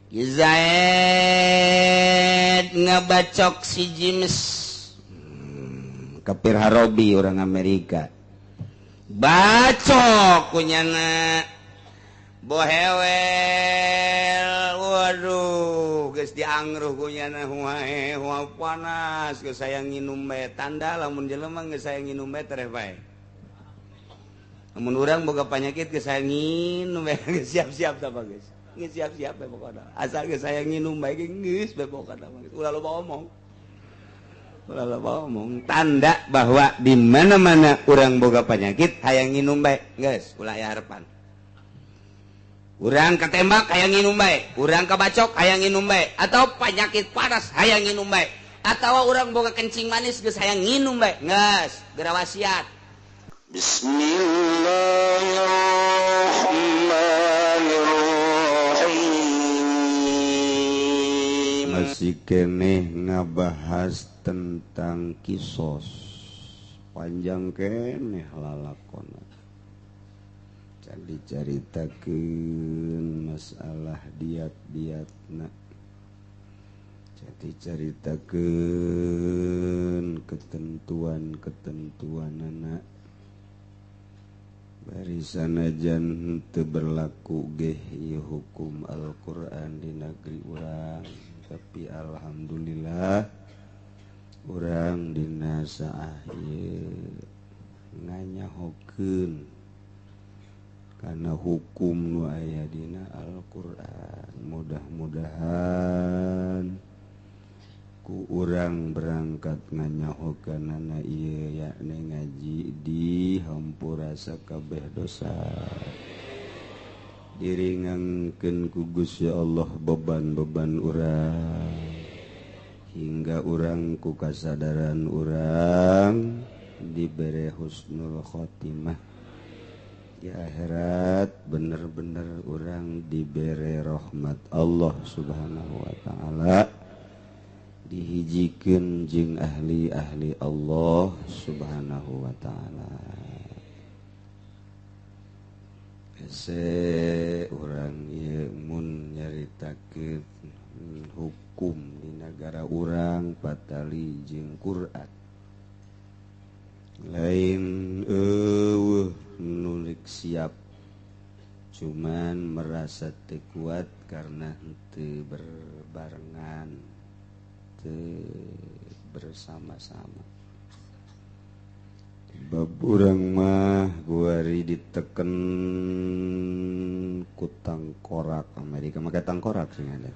Zaid ngebacok si James kafir Harobi orang Amerika bacok kunyana bohewel waduh geus diangruh kunyana huae hua panas geus hayang nginum bae tanda lamun jelema geus hayang nginum bae tereh bae lamun urang boga panyakit geus hayang nginum bae geus siap-siap tah geus geus siap-siap bae pokona asal geus hayang nginum bae geus bae pokona ulah loba omong ulah loba omong tanda bahwa di mana-mana urang boga penyakit hayang nginum bae geus ulah aya harapan urang ketembak hayang nginum bae urang kebacok hayang nginum bae atau penyakit panas hayang nginum bae atau urang boga kencing manis geus hayang nginum bae geus geura wasiat. Bismillahirrahmanirrahim. Masih keneh ngabahas tentang kisos panjang keneh lalakona dicaritakeun masalah diat-diatna jadi caritakeun ketentuan-ketentuanana bari sanajan teu berlaku geh ieu hukum Al-Qur'an di negeri urang tapi alhamdulillah urang dina saah ieu nganyahokeun karena hukum nu aya dina Al-Qur'an mudah-mudahan ku urang berangkat nganyahokeunana ieu yakni ngaji di hampura sakabeh dosa diringangkeun ku Gusti Allah beban-beban urang hingga urang ku kasadaran urang dibere husnul khotimah di akhirat bener-bener orang dibere rahmat Allah Subhanahu wa ta'ala dihijikeun jeung ahli-ahli Allah Subhanahu wa ta'ala. Hese urang ieu mun nyaritakeun hukum di nagara urang patali jeung Quran lain eueuh nulik siap cuman merasa teu kuat karena henteu berbarengan teu bersama-sama bab urang mah guari diteken ku tangkorak Amerika make tangkorak sing ada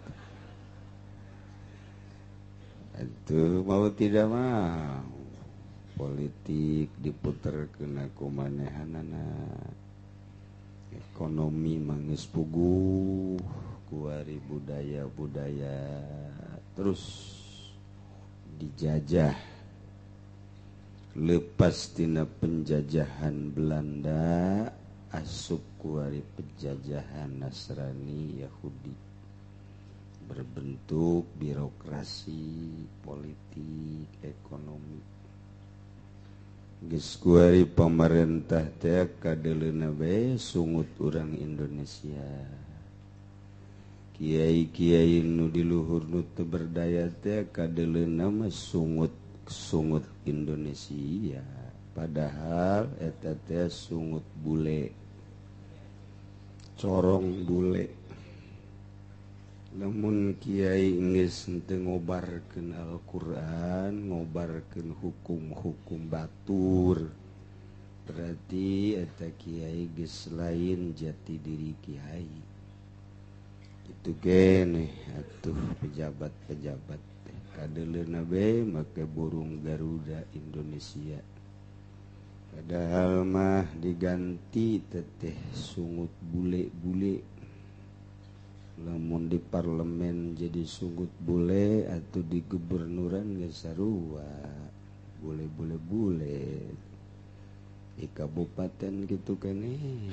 itu mau tidak mau politik diputer kena kumanehanana ekonomi mangis puguh kuari budaya-budaya terus dijajah lepas tina penjajahan Belanda asup kuari penjajahan Nasrani Yahudi berbentuk birokrasi politik ekonomi geus kuari pamarentah teh kadeuleuna bae sungut urang Indonesia kiai-kiai nu di luhur nu teu berdaya teh kadeuleuna mah sungut Indonesia padahal eta teh sungut bule corong bule lamun kiai geus henteu ngobarkeun Al-Qur'an ngobarkeun hukum-hukum batur berarti eta kiai geus lain jati diri kiai itu keneh atuh pejabat-pejabat kadeuleuna bae make burung Garuda Indonesia padahal mah diganti teteh sungut bule-bule lamun di parlemen jadi sungut bule atau di gubernuran geus sarua bule-bule bule di kabupaten gitu keneh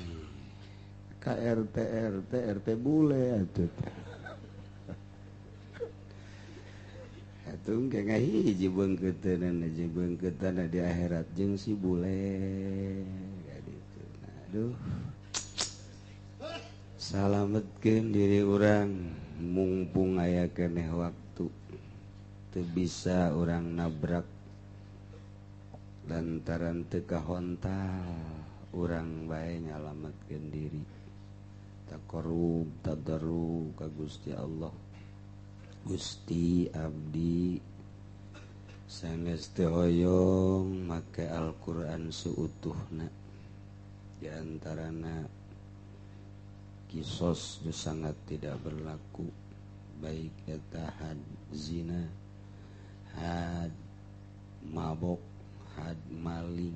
KRT RT RT bule atuh atuh engke ngahiji beungkeuteunana jeung beungkeuteunana di akhirat jeung si bule kaditu. Aduh salametkeun diri urang Mumpung aya keneh waktu teu bisa urang nabrak lantaran teu kahontal urang bae nyalametkeun diri. Taqarrub tadarru ka Gusti Allah. Gusti abdi sanes teu hoyong make Al-Qur'an seutuhna, di antarana kisos nu sangat tidak berlaku, baik eta had zina, had mabok, had maling,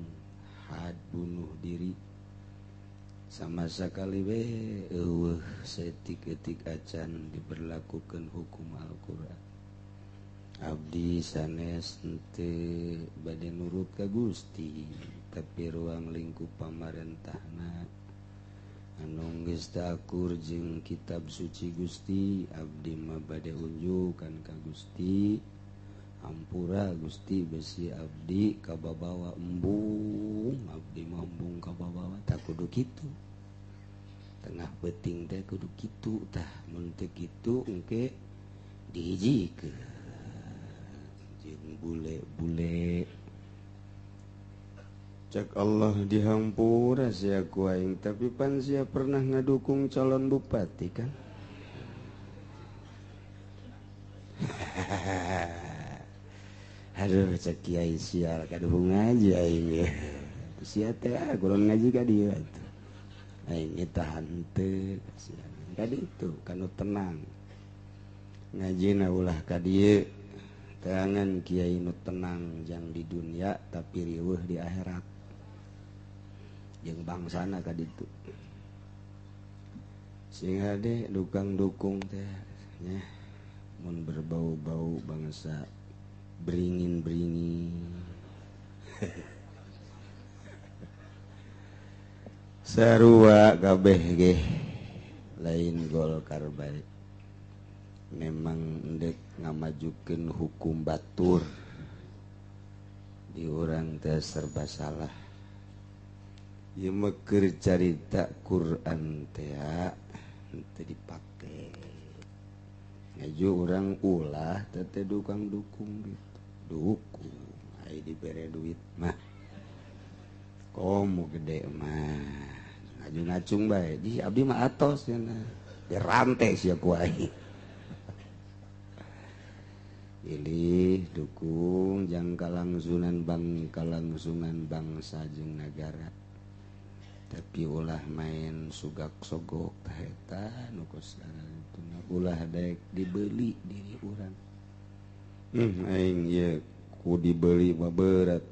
had bunuh diri, sama sekali we eueuh seetik-etik acan diberlakukan hukum Al-Qur'an. Abdi sanes henteu bade nurut ka Gusti, tapi ruang lingkup pamarentahna anu geus teu akur jeung kitab suci Gusti, abdi mah bade unjukan ka Gusti. Ampura Gusti besi abdi kababawa embung, abdi mah embung kababawa tak kudu kitu. Tengah peuting teh kudu kitu tah, mun teu kitu engke dihijikeun jeung bule-bule. Cek Allah dihampura sia ku aing, tapi pan sia pernah ngadukung calon bupati kan? Aduh cek kiai sial kaduhung ngaji aing ge. Sia teh kurang ngaji ka dieu atuh. Aing ge tahan teu sia. Ka ditu kanu tenang. Ngajina ulah ka dieu. Teangan kiai nu tenang jang di dunia tapi riweuh di akhirat. Jeung bangsana ka ditu. Sing hade dukang-dukung teh nya mun berbau-bau bangsa beringin-beringin. Sarua kabeh ge lain Golkar bae. Memang ndek ngamajukeun hukum batur di urang teh serba salah. Ieu mah keur carita Quran teh teu dipake. Ngaju urang ulah teh dukang dukung gitu. Dukung ai dibere duit mah komo gede mah ngaju ngacung bae di abdi mah atos cenah dirante sia ku aing. Pilih dukung jang kalangsungan bang kalangsungan bangsa jeung nagara, tapi ulah main sugak sogok tah eta nu kos ulah daek dibeli diri urang. Aing ieu ku dibeli mah berat,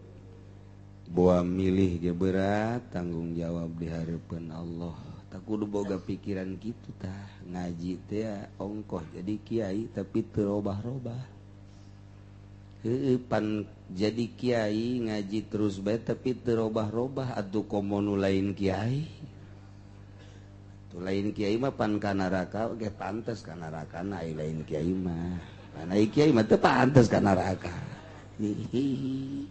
boa milih ge berat, tanggung jawab di hareupeun Allah. Tak kudu boga pikiran kitu tah, ngaji teh ongkoh jadi kiai tapi teu robah-robah. Heueuh pan jadi kiai ngaji terus bae tapi teu robah-robah atuh komo nu lain kiai. Tuh lain kiai mah pan ka neraka ge pantes ka neraka na ai lain kiai mah. Pan ai kiai mah teu pantes ka neraka. Hihihi.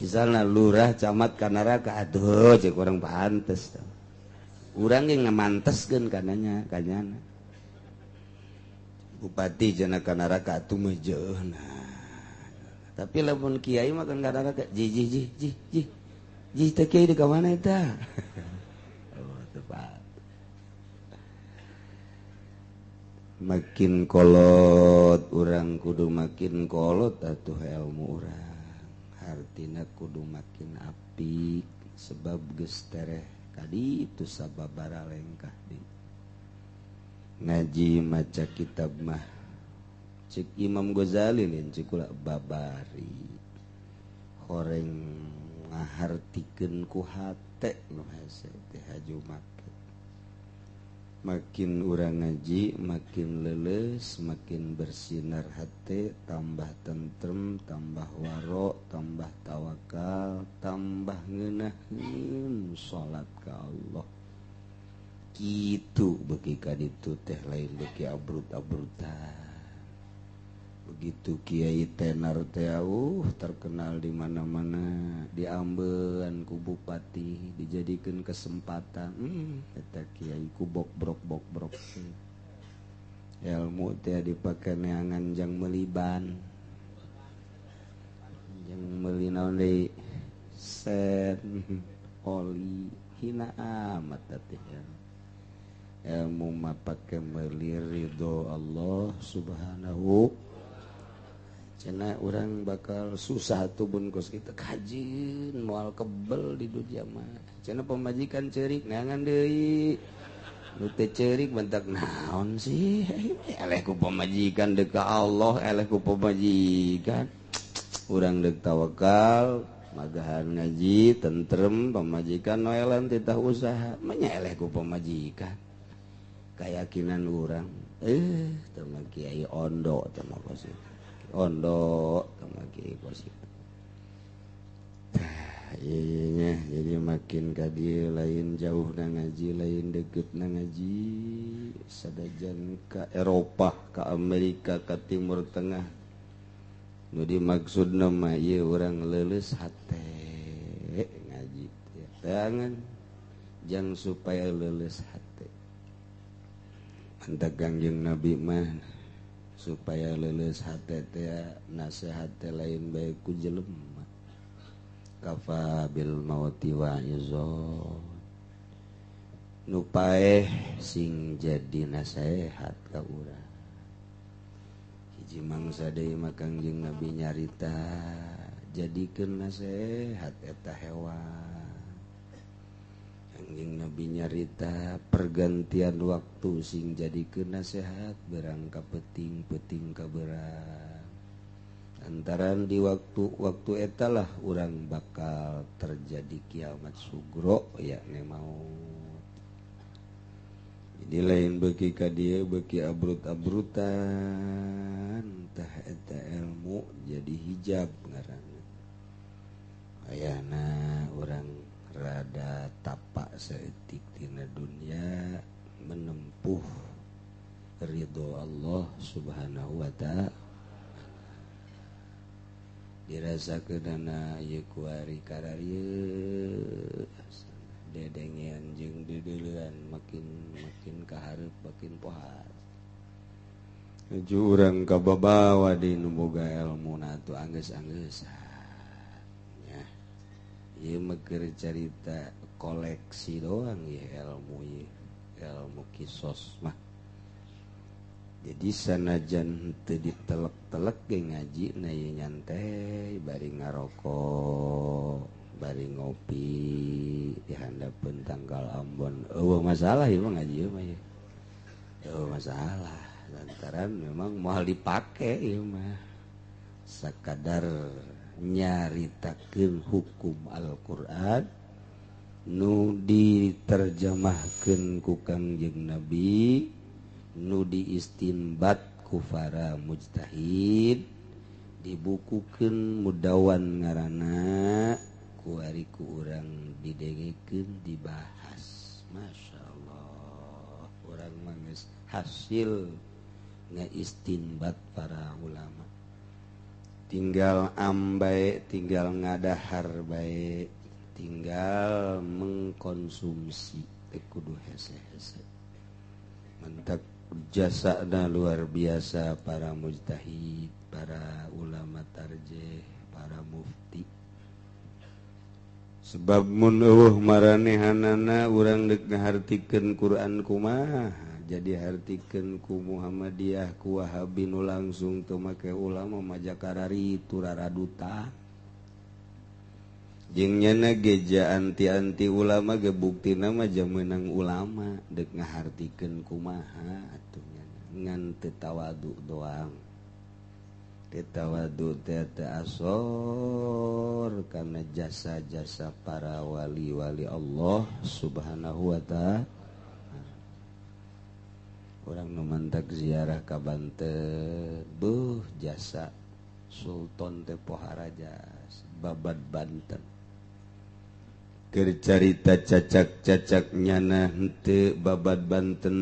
Misalna lurah camat ka neraka aduh cek urang pantes. Urang ge ngamanteskeun kananya kanyana. Bupati cenah ka neraka atuh mah jeuhna. Tapi lamun kiai mah kan ka neraka ji ji ji ji ji. Ji teh kiai di ka mana eta? Oh tepat. Makin kolot urang kudu makin kolot atuh ilmu urang. Hartina kudu makin apik sebab geus tereh kadi itu sababara lengkah di. Ngaji maca kitab mah cek Imam Ghazali lain cek kula babari horeng ngahartikeun ku hate nu hese teh haju make. Makin urang ngaji makin leuleus, makin bersinar hate, tambah tentrem, tambah waro, tambah tawakal, tambah ngeunaheun salat ka Allah. Kitu beuki ka ditu teh lain beuki abrut-abrutan. Begitu kiai tenar teh terkenal di mana-mana, diambean ku bupati, dijadikeun kesempatan. Eta kiai ku bok-brok bok-brok. Ilmu teh dipake neangan jang meuli ban, jang meuli naon deui, sen oli, hina amat teh. Ilmu mah pake meuli ridho Allah Subhanahu. Cenah urang bakal susah tuh bun kos kita kajin moal kebel di dunia mah. Cenah pemajikan ceurik neangan deui. Nu teu ceurik bentak naon sih? Eleh ku pamajikan deuk ka Allah, eleh ku pamajikan. Urang deuk tawakal, magahan ngaji, tentrem, pamajikan noelan titah usaha, manya eleh ku pamajikan. Kayakinan urang, teu mah kiai ondo teu mah kos itu. Ondo teu mah kiai kos itu. Iya, jadi makin ka dieu lain jauh na ngaji, lain deket na ngaji, sadajan ka Eropah, ka Amerika, ka Timur Tengah. Nu dimaksudna mah ieu urang leuleus hate ngaji teh. Tangan jang supaya leuleus hate. Mantak Kangjeng Nabi mah supaya leuleus hate teh nasihat teh lain bae ku jelema. Kafa bil mauti wa izon. Nu paeh sing jadi nasehat ka urang. Hiji mangsa deui mah Kangjeng Nabi nyarita jadikeun nasehat eta hewan. Kangjeng Nabi nyarita pergantian waktu sing jadikeun nasehat berang ka peuting, peuting ka berang. Antaran di waktu-waktu etalah urang bakal terjadi kiamat sugro yakni maut. Jadi lain beuki ka dieu beuki abrut-abrutan tah eta ilmu jadi hijab ngaranna. Ayana urang rada tapak saeutik tina dunia menempuh ridho Allah Subhanahu wa ta'ala. Dirasakeunana ieu kuari kararieu dedengean jeung deudeulean makin makin kahareup makin pohar. Nuju urang kababawa di nu boga elmuna atuh anggeus-anggeusan nya. Ieu mah keur carita koleksi doang ieu ilmu ieu, ilmu kisos mah. Jadi sanajan teu ditelek-telek ge ngaji na ieu nyantai bari ngarokok, bari ngopi di handapeun tanggal Ambon. Eueuh masalah ieu mah ngaji ieu mah ieu. Eueuh masalah lantaran memang moal dipake ieu mah. Sakadar nyaritakeun hukum Al-Qur'an nu diterjemahkeun ku Kangjeng Nabi, nu diistinbat ku para mujtahid, dibukukeun mudawan ngaranna kuari ku urang didengekeun dibahas. Masya Allah, urang mah geus hasil ngaistinbat para ulama. Tinggal ambae, tinggal ngadahar bae, tinggal mengkonsumsi teu kudu hese-hese. Mentak jasana luar biasa para mujtahid, para ulama tarjih, para mufti. Sebab mun eueuh maranehanana urang deuk ngahartikeun Quran kumaha, jadi hartikeun ku Muhammadiyah ku Wahabi nu langsung teu make ulama majakarari turaraduta. Jeung nyana geja anti-anti ulama ge buktina mah meunang ulama deuk ngahartikeun kumaha atuh nyana ngan teu tawadu doang. Teu tawadu teh teu asor kana jasa-jasa para wali-wali Allah Subhanahu wa ta'ala. Urang nu mantak ziarah ka Banten, beuh jasa Sultan teh pohara jasa babad Banten. Keur carita cacak-cacak nyana henteu babad Banten,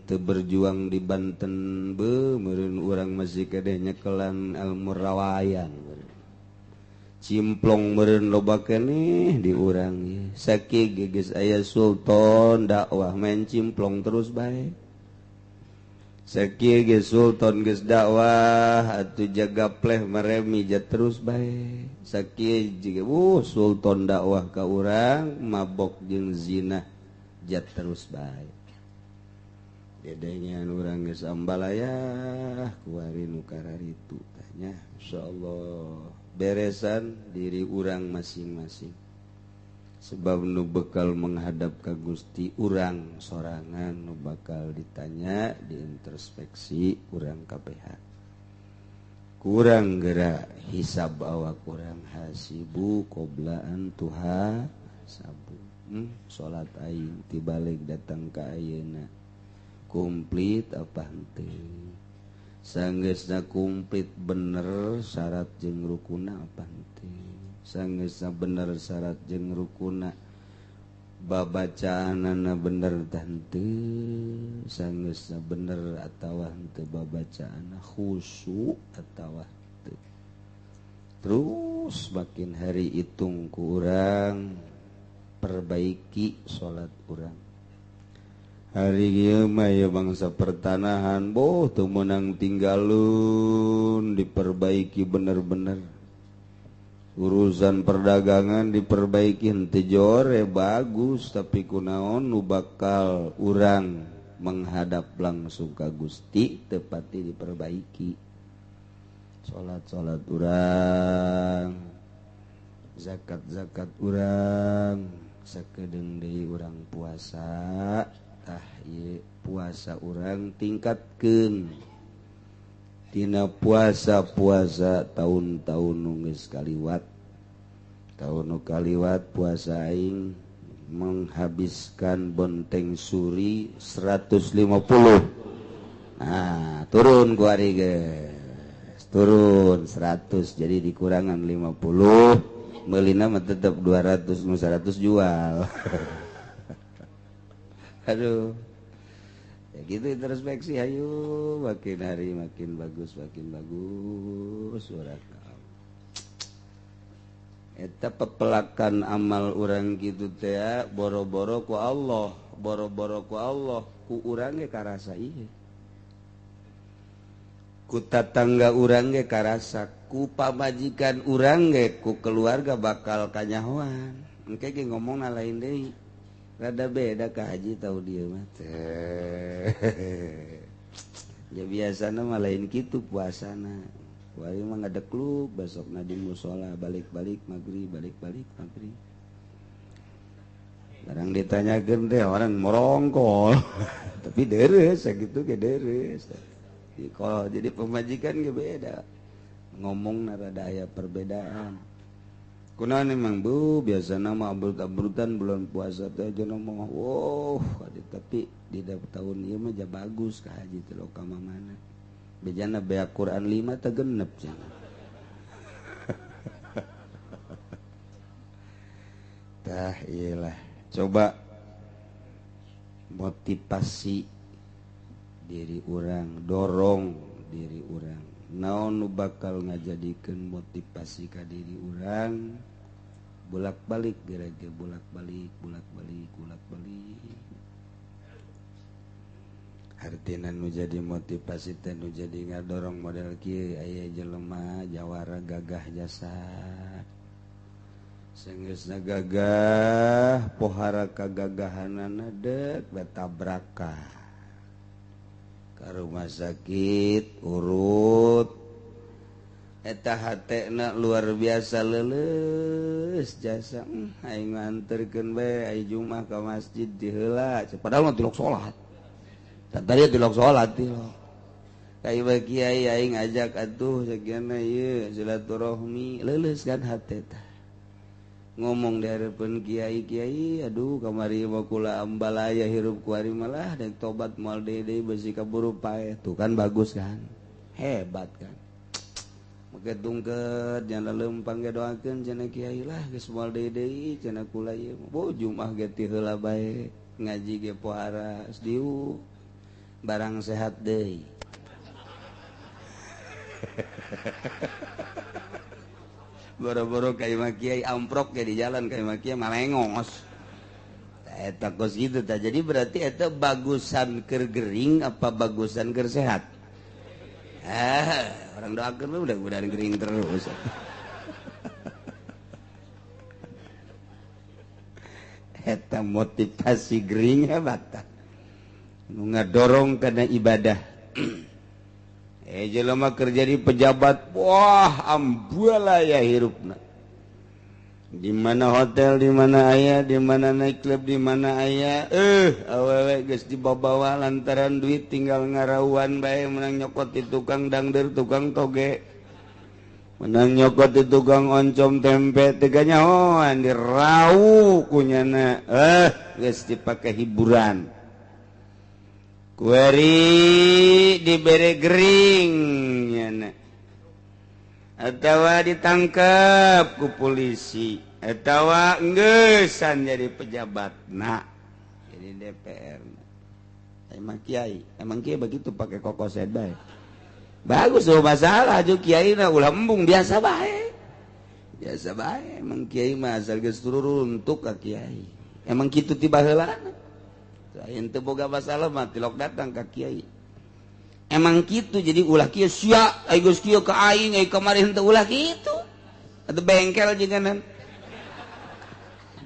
teu berjuang di Banten, beuh meureun urang masih kedeh nyekelan ilmu rawayan. Cimplong meureun loba keneh di urang ieu. Sakieu geus aya sultan dakwah main cimplong terus bae. Sakieu ge sultan geus dakwah atuh jaga pleh meremi ja terus bae. Sakieu jiga sultan dakwah ka urang mabok jeung zina ja terus bae. Dedengean urang geus ambalayah kuari nu kararitu tah nya insyaallah beresan diri urang masing-masing. Sebab nu bekal menghadap ka Gusti urang sorangan nu bakal ditanya diintrospeksi urang KPH. Kurang gerak hisab awak kurang hasibu qobla an tuha sabu. Salat aing tibalik datang ka ayeuna komplit apa henteu? Sanggeusna komplit bener syarat jeung rukuna apa henteu? Sanggeusna bener syarat jeung rukuna babacaanana bener tah henteu? Sanggeusna bener atawa henteu babacaanna khusyuk atawa henteu? Terus makin hari hitung ku urang perbaiki salat urang. Hari ieu mah ya bangsa pertanahan boh teu meunang tinggalun diperbaiki bener-bener. Urusan perdagangan diperbaiki henteu jore bagus tapi kunaon nu bakal urang menghadap langsung ka Gusti teu pati diperbaiki. Salat-salat urang, zakat-zakat urang, sakedeung deui urang puasa. Tah ieu puasa urang tingkatkeun tina puasa-puasa tahun-tahun nu geus kaliwat. Tahun nu kaliwat puasa aing menghabiskan bonteng suri 150. Nah, turun ku ari geus. Turun 100 jadi dikurangan 50, meulina mah tetep 200 nu 100 jual. Aduh. Ya gitu introspeksi ayo makin hari makin bagus urang. Eta pepelakan amal urang kitu teh boro-boro ku Allah, boro-boro ku Allah, ku urang ge karasa ieu. Ku tatangga urang ge karasa, ku pamajikan urang ge, ku keluarga bakal kanyahoan. Engke ge ngomongna lain deui. Rada beda ka haji tau dia mah teh. Ya biasana mah lain kitu puasana. Kuari mah ngadekluk besokna di musala balik-balik maghrib, balik-balik maghrib. Barang ditanyakeun teh orang morongkol. Tapi deres sakitu ge deres. Kalau jadi pemajikan ge beda. Ngomongna rada aya perbedaan. Kunaon emang bu biasana mah abrut-abrutan bulan puasa teh aja ngomong wow tapi di tahun ieu mah ja bagus ka haji teh ka mana bejana beak Quran 5 teh genep cenah. Tah iyalah coba motivasi diri urang, dorong diri urang. Naon nu bakal ngajadikeun motivasi ka diri urang bolak-balik gerege bolak-balik bolak-balik bolak-balik. Artina nu jadi motivasi teh nu jadi ngadorong model kieu aya jelema jawara gagah jasa. Sanggeusna gagah pohara kagagahanana deuk batabrakan. Ka rumah sakit urut eta hatena luar biasa leuleus jasa aing nganterkeun bae ai Jumat ka masjid di heula padahal mah tilok salat tadi tilok salat tilok ka ieu kiai aing ajak atuh sakiana ieu silaturahmi leuleus kan hate tah ngomong di hareupeun kiai-kiai aduh kamari mah kula ambalaya hirup kuari malah dek tobat moal deui besi kaburu paeh tuh kan bagus kan hebat kan make tungket jangan lempang ge doakeun cenah kiai lah geus moal deui cenah kula ieu bo Jumat ge ti heula bae ngaji ge pohara diu barang sehat deui. Boro-boro ka imah kiai amprok ge di jalan ka imah kiai malengos. Eta kos gitu tah. Jadi berarti eta bagusan keur gering apa bagusan keur sehat? Orang doakeun mah mudah-mudahan gering terus. Eta motivasi gering hebat tah. Nu ngadorong kana ibadah. Jelema kerja di pejabat, wah ambuala ya hirupna. Di mana hotel, di mana aya, di mana nightclub, di mana aya. Awewe geus dibabawa lantaran duit tinggal ngarauan bae, menang nyokot di tukang dangder, tukang toge. Menang nyokot di tukang oncom tempe, teu nyahoan dirau kunyana. Geus dipake hiburan. Kueri dibere gering nyana. Atawa ditangkap ku polisi, atawa enggesan jadi pejabat nah, jadi DPR. Emang kiai, emang kiai begitu pakai kokoset bae. Bagus oh masalah ju kiai na ulah embung biasa bae. Biasa bae emang kiai mah asal geus turuntuk ka kiai. Emang kitu ti baheulana. Lain teu boga masalah mah tilok datang ka kiai. Emang kitu jadi ulah kieu sia ai geus kieu ka aing ai kamari henteu ulah kitu. Atuh bengkel jeung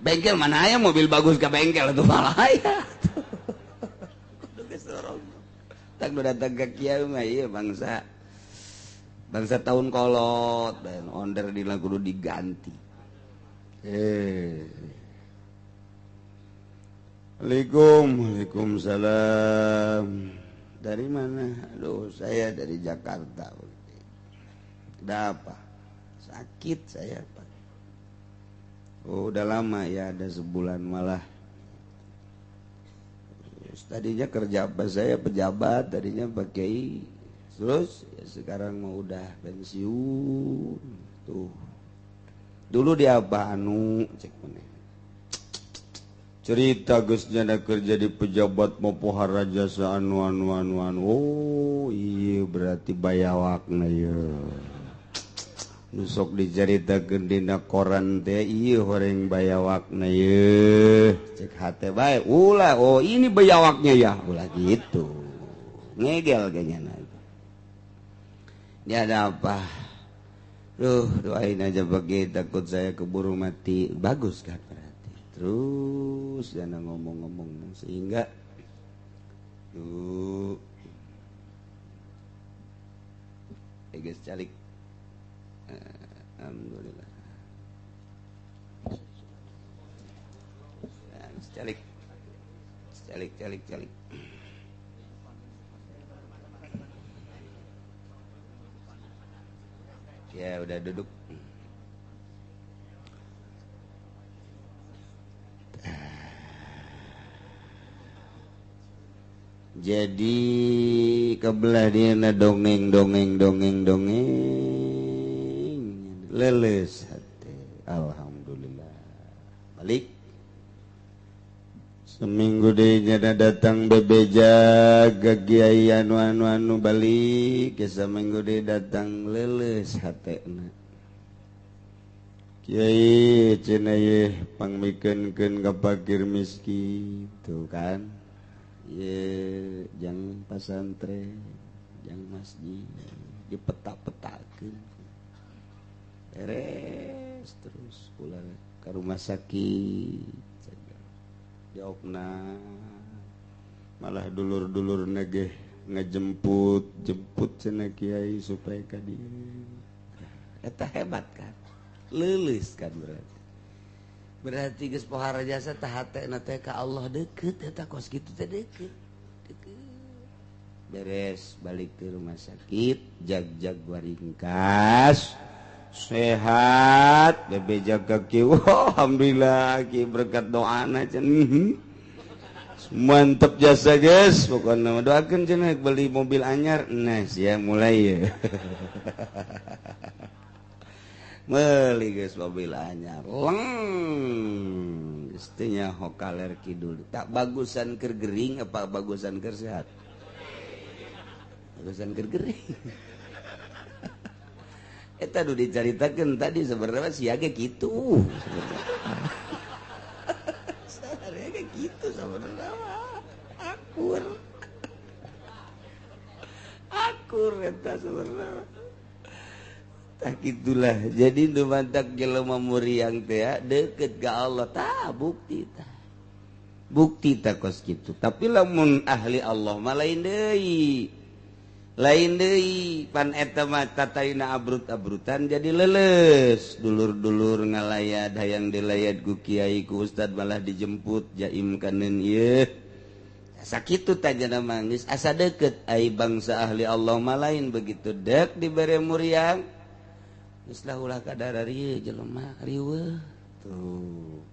bengkel mana aya mobil bagus ka bengkel atuh malah aya. Kudu geus sorong. Tak nu datang ka kiai mah ieu bangsa bangsa tahun kolot dan onder dina kudu diganti. Assalamualaikum. Waalaikumsalam. Dari mana? Aduh, saya dari Jakarta. Ada apa? Sakit saya, Pak. Oh, udah lama ya, ada sebulan malah. Terus, tadinya kerja apa saya pejabat, tadinya pakai. Terus ya sekarang mau udah pensiun. Tuh. Dulu dia apa anu cek mana? Cerita geus nyana kerja di pejabat mopohara jasa anu anu anu anu. Oh iya berarti bayawakna ieu. Nu sok dicaritakeun dina koran teh ieu horeng bayawakna ieu. Cek hate bae ulah oh ini bayawaknya ya ulah gitu. Ngegel kayaknya. Ini ada apa? Duh, doain aja bagi takut saya keburu mati. Bagus kan berarti. Terus jangan ngomong-ngomong sehingga tuh guys calik. Alhamdulillah. Calik. Calik calik calik. Ya udah duduk. Jadi kebelah dia na dongeng dongeng dongeng dongeng leles hati. Alhamdulillah. Balik seminggu deh datang bebeja ke kiai anu anu anu balik ke seminggu deh datang leles hatena. Kiai cenah ye pangmikeunkeun ka fakir miskin tuh kan. Ye jang pasantren, jang masjid dipetak-petakeun. Beres terus pulang ke rumah sakit. Diokna malah dulur-dulur nageh ngejemput jemput cenah kiai supaya ka dieu. Eta hebat kan, leuleus kan berarti. Berarti geus pohara jasa tah hatena teh ka Allah deukeut eta kos kitu teh deukeut. Deukeut. Beres balik ke rumah sakit, jag-jag waringkas. Sehat bebeja kaki, wah alhamdulillah ki berkat doana cenah. Mantap jasa guys, pokoknya doakeun cenah beli mobil anyar, nah sia mulai ya. Beli guys mobil anyar, leng geus teh nyaho kaler kidul. Tak bagusan keur gering apa bagusan keur sehat? Bagusan keur gering. Eta nu dicaritakeun tadi sebenarnya sia ge kitu. Sebenarnya ge kitu. Syukur eta sebenarnya. Tah kitulah. Jadi nu mantak jelema muriang teh deket ka Allah tah bukti tah. Bukti tah kos kitu. Tapi lamun ahli Allah mah lain deui. Lain deui pan eta mah tatayuna abrut-abrutan jadi leuleus. Dulur-dulur ngalayad hayang dilayad ku kiai ku ustad malah dijemput jaim kanen ieu. Sakitu tajana mangis asa deket ai bangsa ahli Allah mah lain begitu dek dibere muriang. Geus lah ulah kadar rieu jelema riweuh tuh.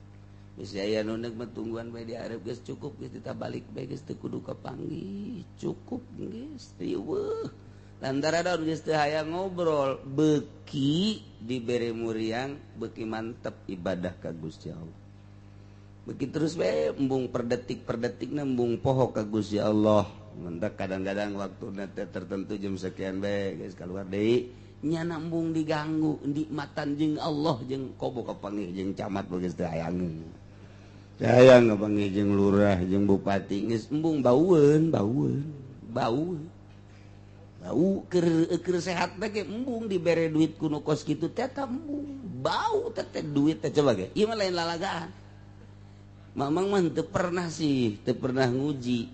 Geus aya nu neuk mah tungguan bae di arep geus cukup geus ditabalik bae geus teu kudu kapanggih cukup geus riweuh. Lantaran daun geus teu hayang ngobrol beuki dibere muriang beuki mantep ibadah ka Gusti Allah. Beuki terus bae embung per detik per detikna embung poho ka Gusti Allah. Mendak kadang-kadang waktuna teh tertentu jam sekian bae geus kaluar deui. Nyana embung diganggu nikmatan jeung Allah jeung kobo kapanggih jeung camat geus teu hayang. Teu hayang kapanggih jeung lurah jeung bupati geus embung baueun baueun bau. Bau keur sehat bae ge embung dibere duit ku nu kos kitu teh tah embung bau teh teh duit teh coba ge. Ieu mah lain lalagaan. Mamang mah teu pernah sih, teu pernah nguji.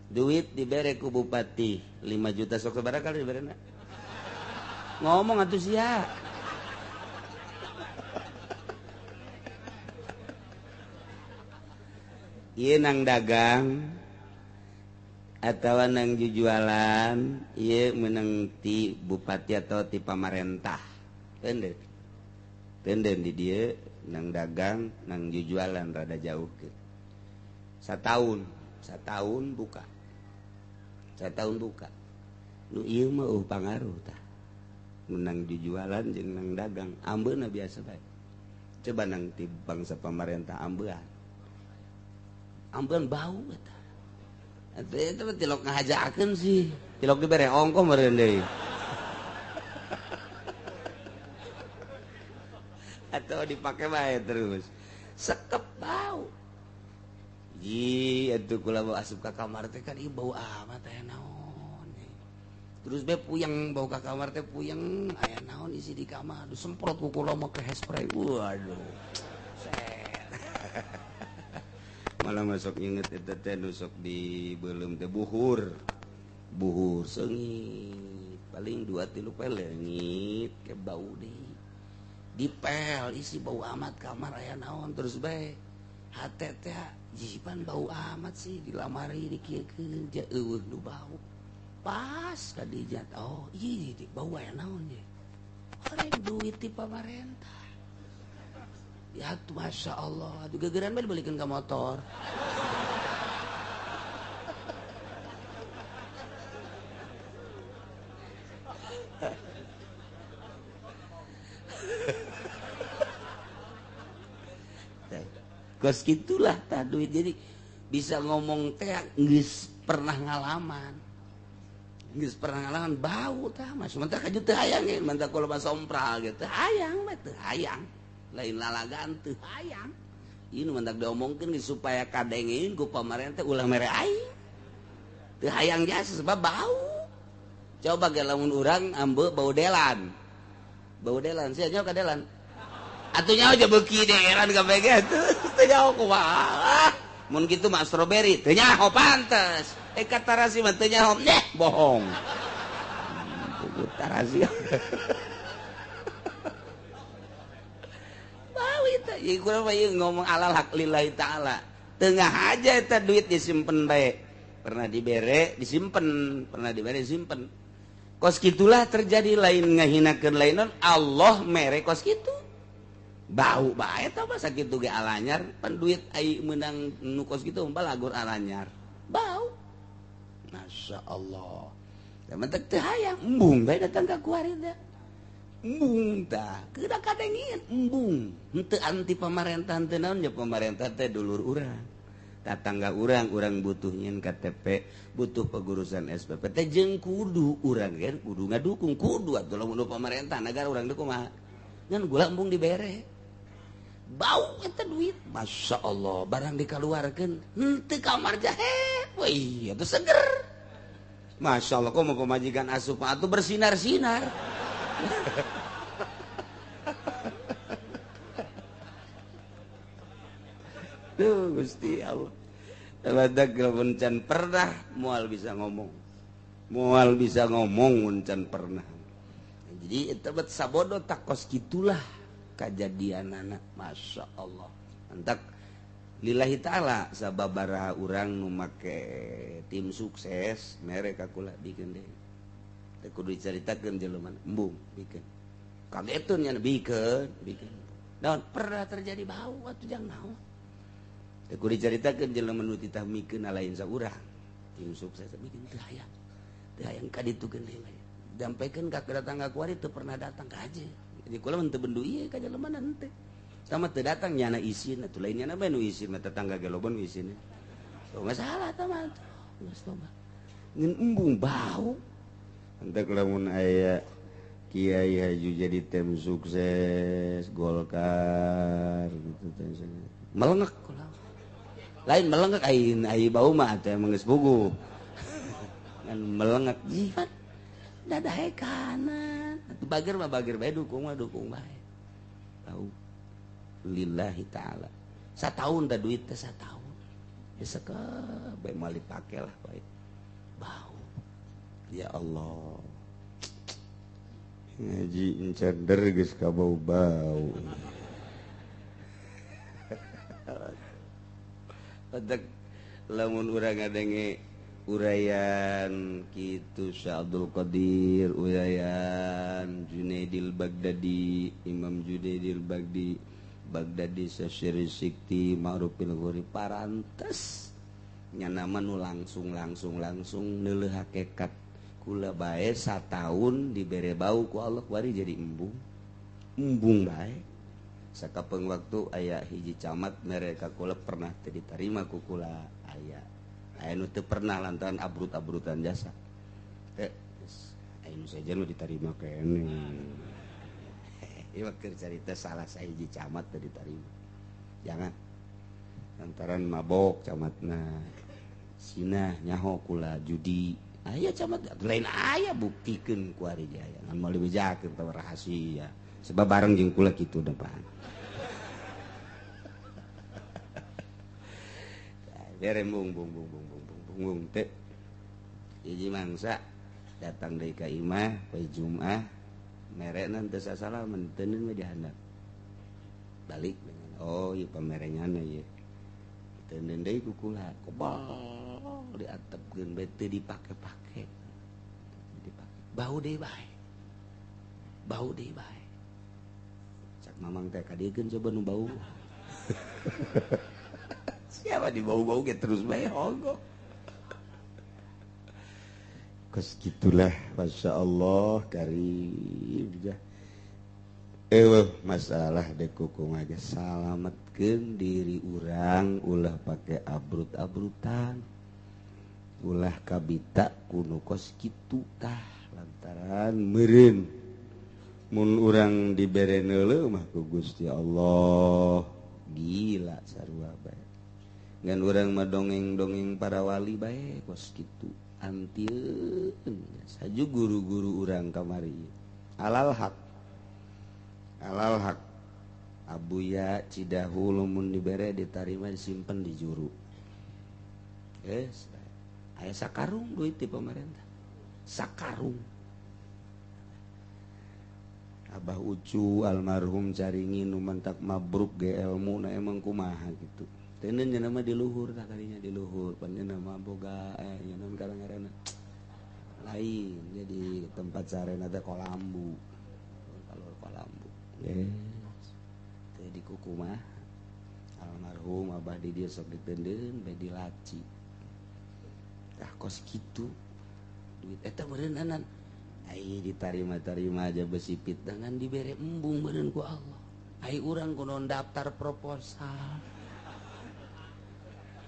Duit dibere ku bupati 5 juta sok sabaraha kali diberena? Ngomong atuh sia. Ieu nang dagang atawa nang jujualan, ieu meunang ti bupati atau ti pamarentah. Tenden. Tenden di dieu nang dagang, nang jujualan rada jauh ke. Sataun, sataun buka. Sataun buka. Nu ieu mah eueuh pangaruh tah. Menang jujualan jeung nang dagang ambeuna biasa bae. Coba nang ti bangsa pamarentah ambean. Ambean bau eta. Eta eta mah tilok ngahajakeun sih. Tilok dibere ongkoh meureun deui. Atau dipake bae terus. Sekep bau. Ji atuh kula bau asup ka kamar teh kan ieu bau amat aya naon. Terus be puyeng bau ka kamar teh puyeng aya naon isi di kamar disemprot ku kula make hairspray. Waduh. Set. Malah masuk nginget eta teh nu sok dibeuleum teh buhur. Buhur seungit paling 2 3 pel leungit ke bau deui. Dipel isi bau amat kamar aya naon terus bae hate teh jipan bau amat sih dilamari dikieukeun ja eueuh nu bau. Pas kadijat oh iya di bau aya naon ye horeng duit ti pamarentah ya tuh masya Allah aduh gegeran bae dibalikeun ka motor. Kos gitulah tah duit jadi bisa ngomong teh geus pernah ngalaman. Geus pernah ngalaman bau tah mah sementara kaju teu hayang ge mantap kalau mah sompral ge teu hayang bae teu hayang lain lalagaan teu hayang ieu nu mantak diomongkeun geus supaya kadengeun ku pamarentah ulah mere aing teu hayang jasa sebab bau. Coba ge lamun urang ambe bau delan sia nyaho ka delan atuh nyaho je beuki delan kabeh ge teu nyaho kumaha mun kitu mah strawberry teu nyaho pantes. Katarasi mah teu nyaho neh bohong. Tarasi. Bau eta ieu kurang mah ieu ngomong alal hak lillahi taala. Tengah aja eta duit disimpen bae. Pernah dibere disimpen, pernah dibere disimpen. Kos kitulah terjadi lain ngahinakeun lain Allah mere kos kitu. Bau bae eta mah sakitu ge alanyar pan duit ai meunang nu kos kitu balagur alanyar. Bau. Masya Allah. Mentek teu hayang embung bae datang ka kuari teh. Embung tah, kedah kadengin embung. Henteu anti pamarentah teu naon nya pamarentah teh dulur urang. Tatangga urang, urang butuh nyeun KTP, butuh pegurusan SPP teh jeung kudu urang ge kudu ngadukung kudu atuh lamun pamarentah nagara urang teh kumaha. Ngan gula embung dibere. Bau eta duit. Masya Allah, barang dikaluarkeun henteu kamar jahe. Wih, itu seger. Masya Allah kok mau pemajikan asup atuh bersinar-sinar. Duh Gusti Allah. Badak lamun can pernah moal bisa ngomong. Moal bisa ngomong mun can pernah. Jadi eta bet sabodo takos gitulah kajadianana. Masya Allah. Antak lillahi ta'ala sababaraha urang nu make tim sukses mere ka kula bikeun deui. Teu kudu dicaritakeun jelema embung bikeun. Kagetun nya bikeun, bikeun. Naon pernah terjadi bau atuh jang naon. Teu kudu dicaritakeun jelema nu titah mikeun lain saurang. Tim sukses bikeun teu aya. Teu hayang ka ditukeun deui mah. Dampikeun ka tetangga kuari teu pernah datang ka aja. Jadi kula mun teu bendu ieu ka jelema henteu. Sama teu datang nyana isin atuh lain nyana bae nu isin mah tetangga ge loba nu isin. So masalah tah mah. Geus loba. Ngan embung bau. Entek lamun aya kiai haju jadi tim sukses Golkar gitu teh. Melengek kula. Lain melengek ai bau mah teh emang geus puguh. Ngan melengek jimat dadahe kanan. Atuh bager mah bager bae dukung mah dukung bae. Bau. Lillahi ta'ala sataun dah duit teh sataun ya seke bae moal dipake lah bae bau ya Allah ngaji encender geus ka bau-bau badak lamun urang ngadenge uraian kitu Syekh Abdul Qadir uraian Junaidil Baghdadi Imam Junaidil Baghdadi Baghdadi Syekh Sikti Ma'rufil Ghuri parantes nyana mah nu langsung langsung langsung neuleuh hakikat kula bae sataun dibere bau ku Allah bari jadi embung embung bae sakapeung waktu aya hiji camat mere ka kula pernah teu ditarima ku kula aya aya nu teu pernah lantaran abrut-abrutan jasa teh aya nu sejen nu ditarima keneh. Ieu keur carita salah sahiji camat teu ditarima. Jangan. Lantaran mabok camatna. Sinah nyaho kula judi. Aya camat lain aya buktikeun ku ari jaya. Ngan moal dibejakeun teh rahasia. Sebab bareng jeung kula kitu depan. Bere bung bung bung bung bung bung bung teh. Hiji mangsa datang deui ka imah poe Jumaah. Merek nanti salah mentenin mah dihandap balik oh iya pamerenyana ieu teuneun deui ku kula kobal diatepkeun bae teu dipake-pake dipake bau deui bae bau deui bae cak mamang teh kadiekeun coba nu bau siapa di bau-bau ge terus bae hogo. Kos gitulah Masya Allah karib jah. Masalah dek kuku aja salametkeun diri urang ulah pake abrut-abrutan ulah kabita kuno kos kitu tah lantaran meureun mun urang dibere neuleuh mah ku Gusti Allah gila sarua bae ngan urang mah dongeng-dongeng para wali bae kos kitu antieun saju guru-guru urang kamari alal hak Abuya Cidahu lamun dibere ditarima disimpen di juru aya sakarung duit di pemerintah sakarung Abah Ucu almarhum caringin nu mantak mabruk ge ilmu na emang kumaha gitu. Teuneun nya mah di luhur tah kadinya di luhur pan nya mah boga nya naon karang-ngaranna lain jadi tempat sarena teh kolambu kalau kolambu yes teh di kuku mah almarhum abah di dieu sok diteundeun bae di laci tah kos kitu duit eta meureunnanan ai ditarima-tarima aja besi pitangan dibere embung meureun ku Allah ai urang kunaon daftar proposal.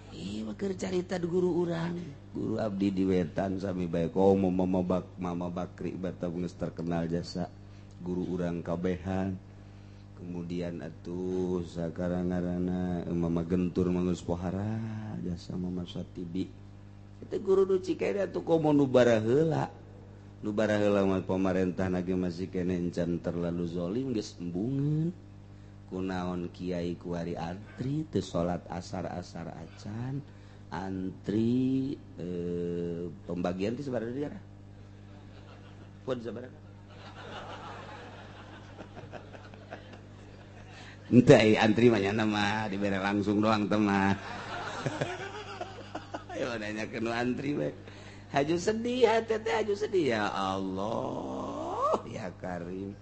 Ih, keur carita guru urang, guru abdi di wetan sami bae komo mama bak mama Bakri bata geus terkenal jasa guru urang kabehan. Kemudian atuh sakarang ngaranna Mama Gentur mah geus pohara jasa Mama Satibi. Itu guru nu Cikaire atuh komo nu baraheula. Nu baraheula mah pamarentah ge masih keneh encan terlalu zolim geus embungeun. Kunaon kiai kuari antri teu salat asar-asar acan antri pembagian teh sabaraha daerah? Pun sabaraha? Entah antri mah nyana mah dibere langsung doang teh mah. Ayo nanya ke nu antri we. Haju sedih hate teh haju sedih ya Allah ya Karim.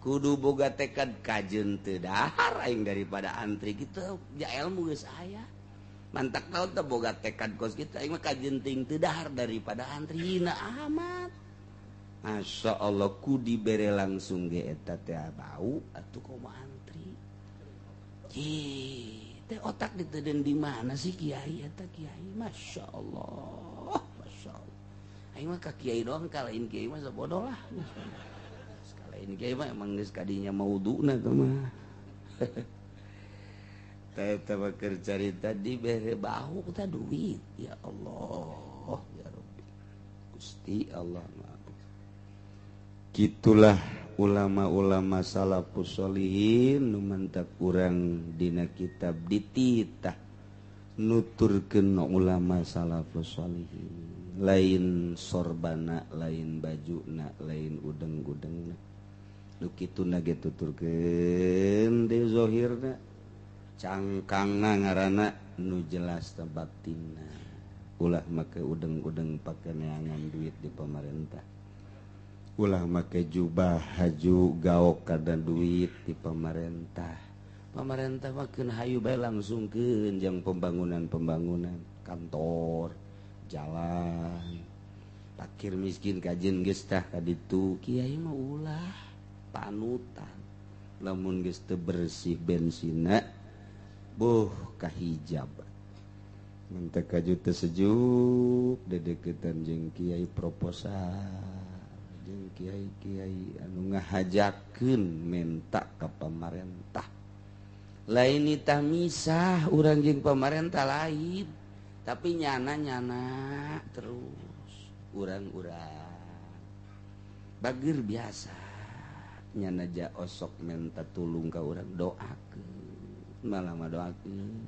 Kudu boga tekad kajeun teu dahar aing daripada antri kitu ja ilmu geus aya. Mantak tahu teh boga tekad kos kitu aing mah kajeun ting teu dahar daripada antri hina amat. Masya Allah ku dibere langsung ge eta teh bau atuh komo antri. Ih, teh otak diteden di mana sih kiai eta kiai? Masya Allah, Masya Allah. Aing mah ka kiai doang kalain kiai mah sabodoh lah. Kalain kiai mah emang geus kadinya mauduna teh mah. Teh teh keur carita dibere bahu teh duit. Ya Allah, ya Rabbi. Gusti Allah maaf. Gitulah ulama-ulama salafus sholihin nu mantak urang dina kitab dititah nuturkeun ulama salafus sholihin lain sorbana lain bajuna lain udeng-udengna nu kituna ge tuturkeun deui zahirna cangkangna ngaranna nu jelas teh batinna ulah make udeng-udeng pake neangan duit di pamarentah ulah make jubah haju gaok kada duit di pamarentah. Pamarentah mah keun hayu bae langsungkeun jeung pembangunan-pembangunan kantor, jalan. Fakir miskin kajeun geus tah ka ditu, kiai mah ulah panutan. Lamun geus teu bersih bensina boh kahijab. Mun teu kaju teu sejuk dedeukeutan jeung kiai proposal. Kiai-kiai anu ngahajakeun menta ka pamarentah lain itah misah urang jeung pamarentah lain tapi nyana-nyana terus urang-urang bageur biasa nyana ja osok menta tulung ka urang doakeun malah mah doakeun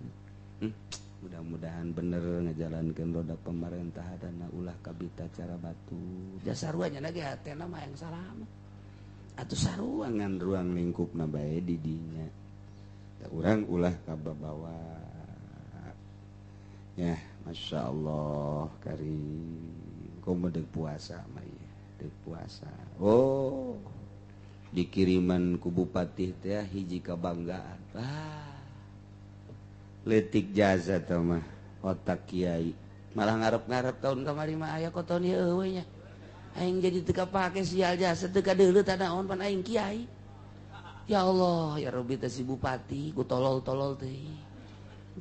mudah-mudahan bener ngajalankeun roda pemerintah dana ulah kabita cara batu jasarua nya ge hatena mah yang salamet atuh sarua ngan ruang lingkupna bae di dinya da urang ulah kababawa ya Masya Allah karim komo deuk puasa mah ieu deuk puasa oh dikiriman ku bupati teh hiji kabanggaan ah letik jasa teh mah otak kiai malah ngarep-ngarep tahun kamari mah aya koton ieu eueuh nya aing jadi teu kapake sial jasa teu kadeuleu tanaon pan aing kiai ya Allah ya Rabbi teh si bupati ku tolol-tolol teh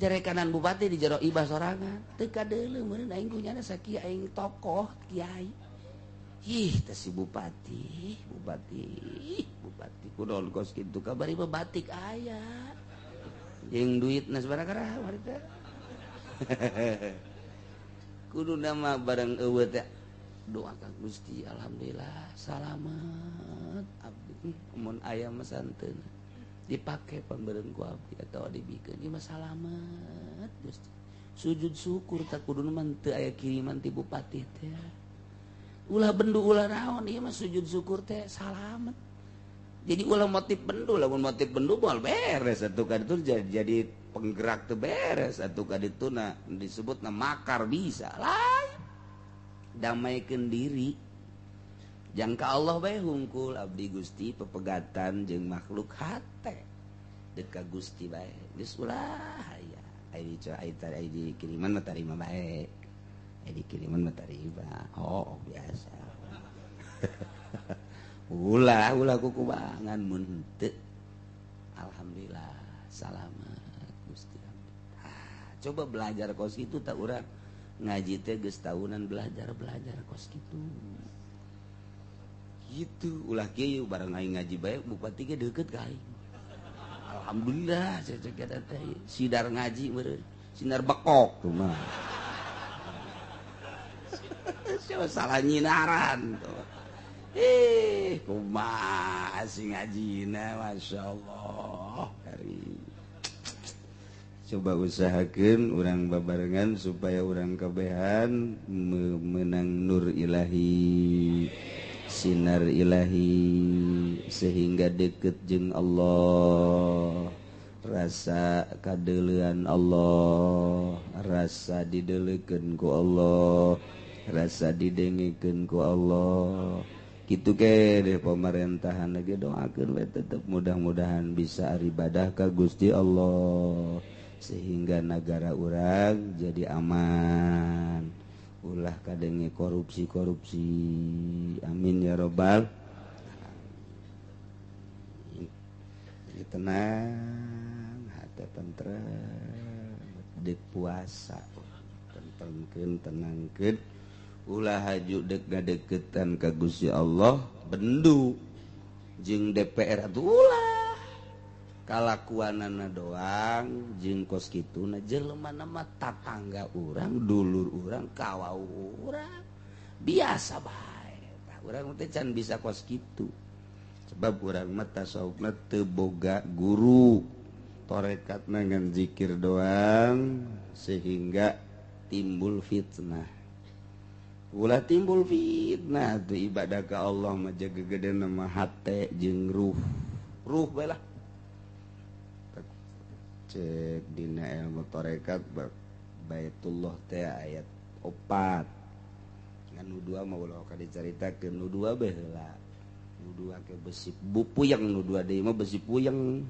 jarekanan bupati di jero ibah sorangan teu kadeuleu meureun aing kunyana sakieu aing tokoh kiai ih teh si bupati bupati bupati kunaon kos kitu kabari mah batik aya jeung duit na sabaraha harita kudu nama barang eueuh teh doa ka Gusti alhamdulillah salamet abdi mun aya mah santeuna dipake pambeureun ku abdi atawa dibikeun ieu mah salamet Gusti sujud syukur tak kudu mah teu aya kiriman ti bupati teh ulah bendu ulah naon ieu mah sujud syukur teh salamet. Jadi ulah motif bendu, lamun motif bendu moal beres atuh ka ditu jadi penggerak teu beres atuh ka ditu na disebutna makar bisa lain. Damaikeun diri. Jangka Allah bae hungkul abdi Gusti pepegatan jeung makhluk hate. Deuk ka Gusti bae. Geus ulah aya. Ai ai dikiriman mah tarima bae. Ai dikiriman mah tarima. Oh, biasa. Ulah ulah kukubangan mun henteu. Alhamdulillah salamet Gusti abdi. Ah, coba belajar kos kitu tak urang ngaji teh geus tahunan belajar kos kitu. Gitu ulah kieu bareng aing ngaji bae bupati ge deukeut ka aing. Alhamdulillah cecek eta teh sidar ngaji meureun, sinar bekok tuh mah. Siapa salah nyinaran tuh. Kumaha sih ngajina, Masya Allah. Coba usahakan urang babarengan supaya urang kabehan menang nur ilahi, sinar ilahi, sehingga deket jeung Allah, rasa kadeulean Allah, rasa dideulekeun ku Allah, rasa didengekeun ku Allah. Kitu ke deh pemerintahan lagi doakeun we tetep mudah-mudahan bisa ibadah ka Gusti Allah sehingga negara urang jadi aman, ulah kadenge korupsi-korupsi. Amin ya robbal alamin. Jadi tenang, hati tentrem, dek puasa, tentremkeun, tenangkeun, ulah haju dek ngadeukeutan ka Gusti Allah, bendu jeung DPR atuh ulah. Kalakuanana doang jeung kos kituna jelema mah tatangga urang, dulur urang, kawau urang biasa bae. Tah urang teh can bisa kos kitu. Sebab urang mah tasawufna teu boga guru. Torekatna ngan zikir doang sehingga timbul fitnah. Ulah timbul fitnah tuh ibadah ka Allah mah jaga gedena mah hate jeung ruh. Ruh bae lah. Cek dina ilmu tarekat Baitullah teh ayat 4 ngan nu 2 mah ulah ka dicaritakeun, nu 2 bae heula, nu 2 ke besi puyeng, nu 2 deui mah besi puyeng,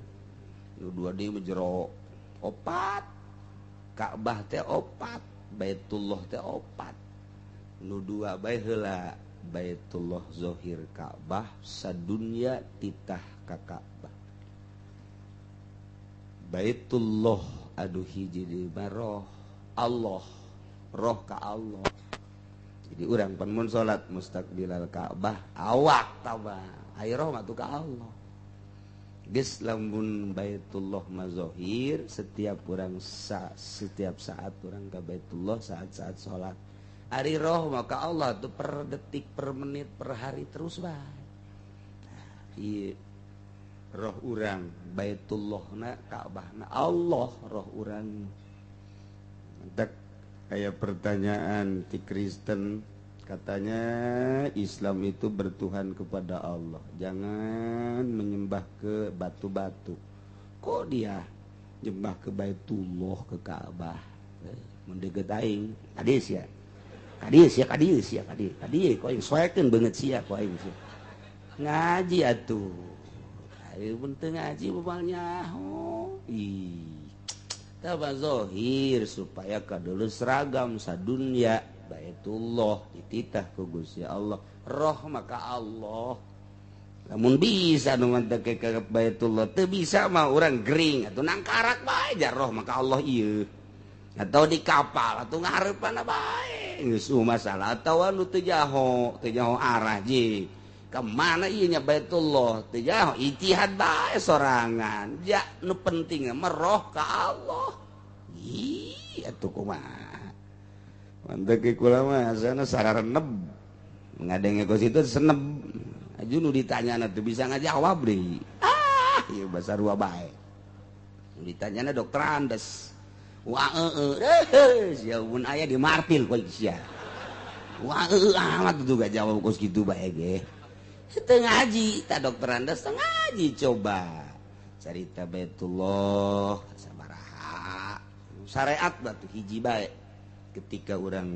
nu 2 deui mah jero 4. Ka'bah teh 4, Baitullah teh 4, nu 2 bae heula. Baitullah zahir Ka'bah sadunya titah ka Ka'bah. Baitullah aduh hiji di roh Allah, roh ka Allah. Jadi urang pan mun salat mustaqbilal Ka'bah awak tabah, ai roh mah tuh ka Allah. Geus lamun Baitullah mazohir setiap urang setiap saat urang ka Baitullah saat-saat salat. Ari roh mah ka Allah tuh per detik, per menit, per hari terus bae. Nah, ieu roh urang Baitullahna Ka'bahna Allah roh urang. Entek kayak pertanyaan ti Kristen, katanya Islam itu bertuhan kepada Allah, jangan menyembah ke batu-batu. Kok dia nyembah ke Baitullah, ke Ka'bah? Mun deukeut aing, kadieu sia. Kadieu sia, kadieu sia, kadieu. Kadieu ku aing soekeun beungeut sia ku aing sia. Ngaji atuh. Ayo pun teu ngaji babalnya. Oh, ih. Taba zahir supaya kadulu seragam sadunya Baitullah dititah ku Gusti Allah, roh maka Allah. Lamun bisa nu mantep ke Baitullah, teu bisa mah urang gering atuh nangkarak bae jar roh maka Allah ieu. Atau di kapal atuh ngahareupan bae. Geus masalah atawa nu teu jaho arah ji. Kemana ieu nya Baitullah teu jaho ijtihad bae sorangan. Ja nu penting mah roh ka Allah. Ih atuh kumaha. Mantep ke kula mah asana sarareneb. Ngadenge kos itu seneb. Aju nu ditanyana teu bisa ngajawab deui. Ah, ieu basa rua bae. Nu ditanyana dokter Andes. Wah heueuh, sia mun aya di martil koe sia. Wah heueuh amat tuh gak jawab kos kitu bae ge. Teu ngaji, ta dokter Andes teu ngaji coba. Carita Baitullah sabaraha. Syariat batu hiji bae. Ketika urang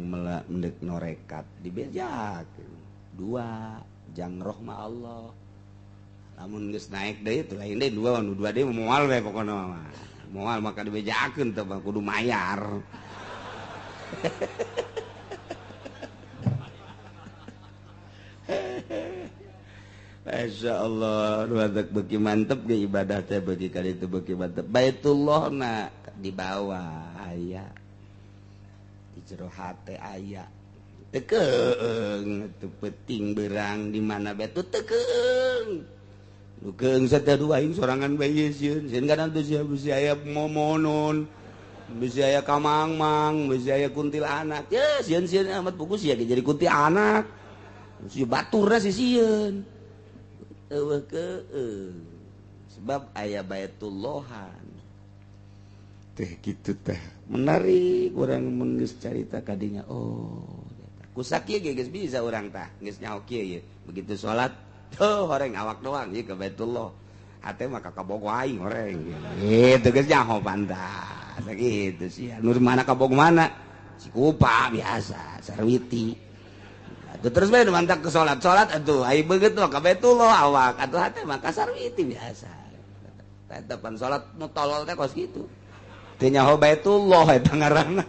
mendek norekat dibejakeun. Dua jang roh ma Allah. Lamun geus naik deui teu lain deui dua nu dua deui moal we pokona mah. Moal maka dibejakeun teh kudu mayar. Masya Allah, nu beuki mantep ge ibadah teh beuki kali itu beuki mantep. Baitullah na di bawah aya. Di jero hate aya. Tekeung teu penting berang di mana bae teu tekeung. Nu keung sateu aing sorangan bae sieun, sieun kana teu sia bisi aya momonon. Bisi aya kamang-mang, bisi aya kuntilanak. Ya sieun-sieun amat buku sia jadi kuntilanak. Si baturna si sieun. Eueuh keung. Sebab aya baitullahan. Teh kitu teh. Menarik urang mun geus carita kadinya. Oh, kusak ieu ge geus bisa urang tah, geus nyaho kieu ye. Begitu salat, tuh horeng awak doang ieu ke Baitullah. Hate mah ka kabogo aing horeng. Gitu geus nyaho pantas. Gitu sih. Nur mana kabogo mana? Cikupa biasa, Sarwiti. Atuh terus bae mantak ke salat. Salat atuh ai beungeut mah ka Baitullah awak, atuh hate mah ka Sarwiti biasa. Eta pan salat nu tolol teh kos kitu. Teu nyaho Baitullah eta ngaranna.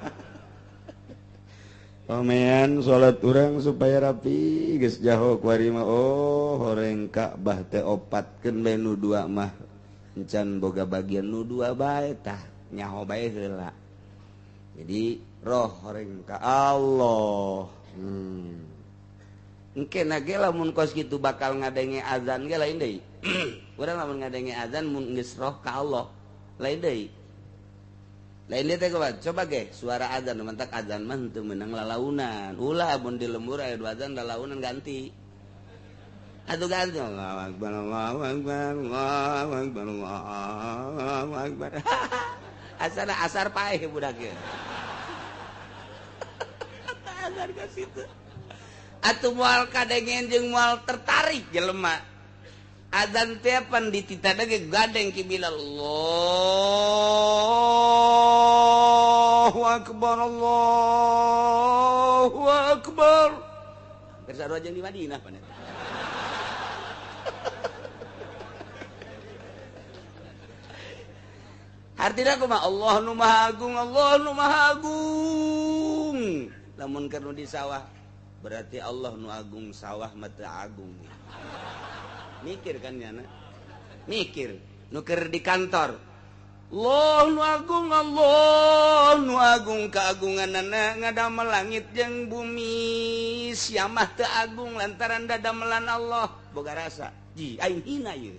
Pamean salat urang supaya rapi geus jaho kuari mah oh horeng Ka'bah teh opatkeun bae nu dua mah encan boga bagian nu dua bae tah nyaho bae heula. Jadi roh horeng ka Allah. Engke na ge lamun kos kitu bakal ngadenge azan ge lain deui. Urang lamun ngadenge azan mun geus roh ka Allah lain deui. Lain dia teh coba ge suara azan mantak azan mah teu meunang lalaunan. Ulah mun di lembur aya dua azan lalaunan ganti. Atuh ganti Allahu akbar Allahu akbar Allahu akbar Allahu akbar. Asana asar paeh budak ge. Azan ka situ. Atuh moal kadengen jeung moal tertarik jelema. Azan teh pan dititah ge gandeng kibila Allahu akbar Allahu akbar. Hampir sarua jeung di Madinah pan eta. Artina kumaha Allah nu Maha Agung, Allah nu Maha Agung. Lamun keur nu di sawah berarti Allah nu agung, sawah mah teu agung. Mikir kan nyana, mikir nuker di kantor Allah nu agung, Allah nu agung, keagunganana ngadamel langit jeung bumi, siamah teu agung lantaran dadamelan Allah. Boga rasa ji aing hina ieu,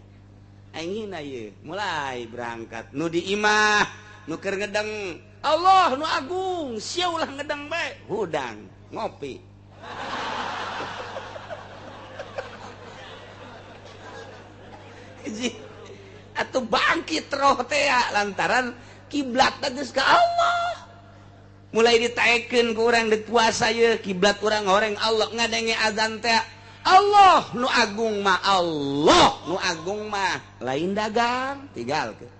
aing hina ieu. Mulai berangkat nu di imah nu keur ngedeng Allah nu agung, sia ulah ngedeng bae, hudang ngopi. Atau bangkit roh teh lantaran kiblat geus ka Allah. Mulai ditaekeun ku urang deuk puasa ye kiblat urang horeng Allah, ngadenge azan teh Allah nu agung mah, Allah nu agung mah lain dagang tinggalkeun.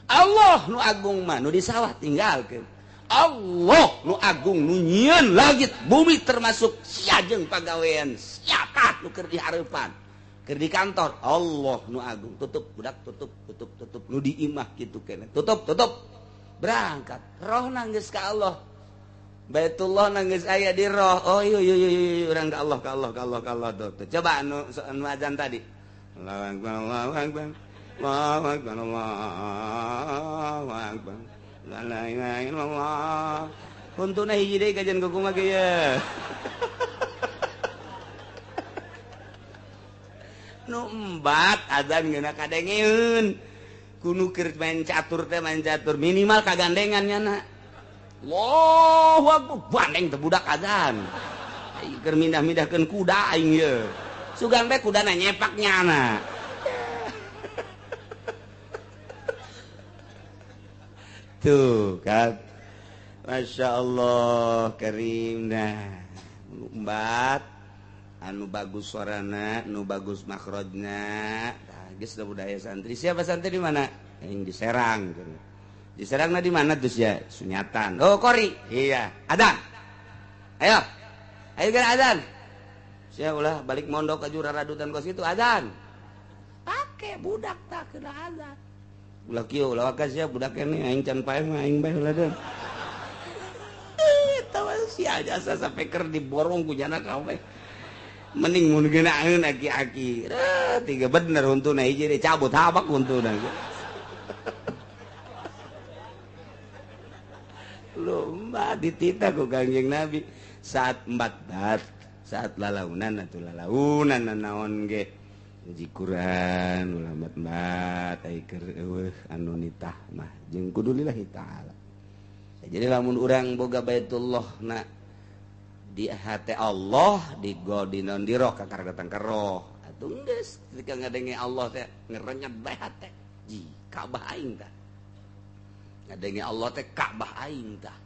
Allah nu agung mah nu di sawah tinggalkeun. Allah nu agung nu nyieun langit bumi termasuk sia jeung pagawean siapa nu keur di hareupan keur di kantor. Allah nu agung, tutup budak, tutup tutup tutup, nu di imah kitu keneh, tutup tutup, berangkat roh nangis ka Allah. Baitullah nangis aya di roh. Oh iya iya iya, urang ka Allah, ka Allah, ka Allah, ka Allah. Tuh, tuh. Coba anu anu azan tadi. Allahu akbar Allahu akbar Allahu akbar Allahu akbar la ilaha illallah. Huntuna hiji deui kajian kumaha ge ye. Nu embat azan geuna kadengeun kudu keur main catur teh, main catur minimal kagandengan nyana. Allahu akbar, bandeng teh budak azan aing keur mindah-mindahkeun kuda aing ye, sugan teh kudana nyepak nyana. Tuh kan, Masya Allah karim. Nah embat anu bagus suarana, nu bagus makhrajna. Tah geus da budaya santri. Siapa santri di mana? Aing di Serang. Di Serangna di mana terus ya? Sunyatan. Oh, kori. Iya, adzan. Ayo. Ayo geura adzan. Sia ulah balik mondok ka jurang radutan kos kitu adzan. Pake budak tah kena adzan. Ulah kieu ulah wakas sia budak keneh aing can paeh mah aing bae ulah deun. Eta mah sia jasa sampe keur diborong ku jana kabeh. Mending mun geunaheun aki-aki. Tiga bener huntuna hiji deui cabut habak huntuna. Lomba dititah ku Kangjeng Nabi saat embat bat, saat lalaunan atuh lalaunan naon ge. Ngaji Quran ulah embat-embat ai keur eueuh anu nitah mah jeung kudu lillahi taala. Jadi lamun urang boga Baitullah na di hati Allah di go di non di roh kakar datang ke roh atuh geus ketika ngadenge Allah teh ngerenyet bae hate ji Ka'bah aing tah ngadenge Allah teh Ka'bah aing tah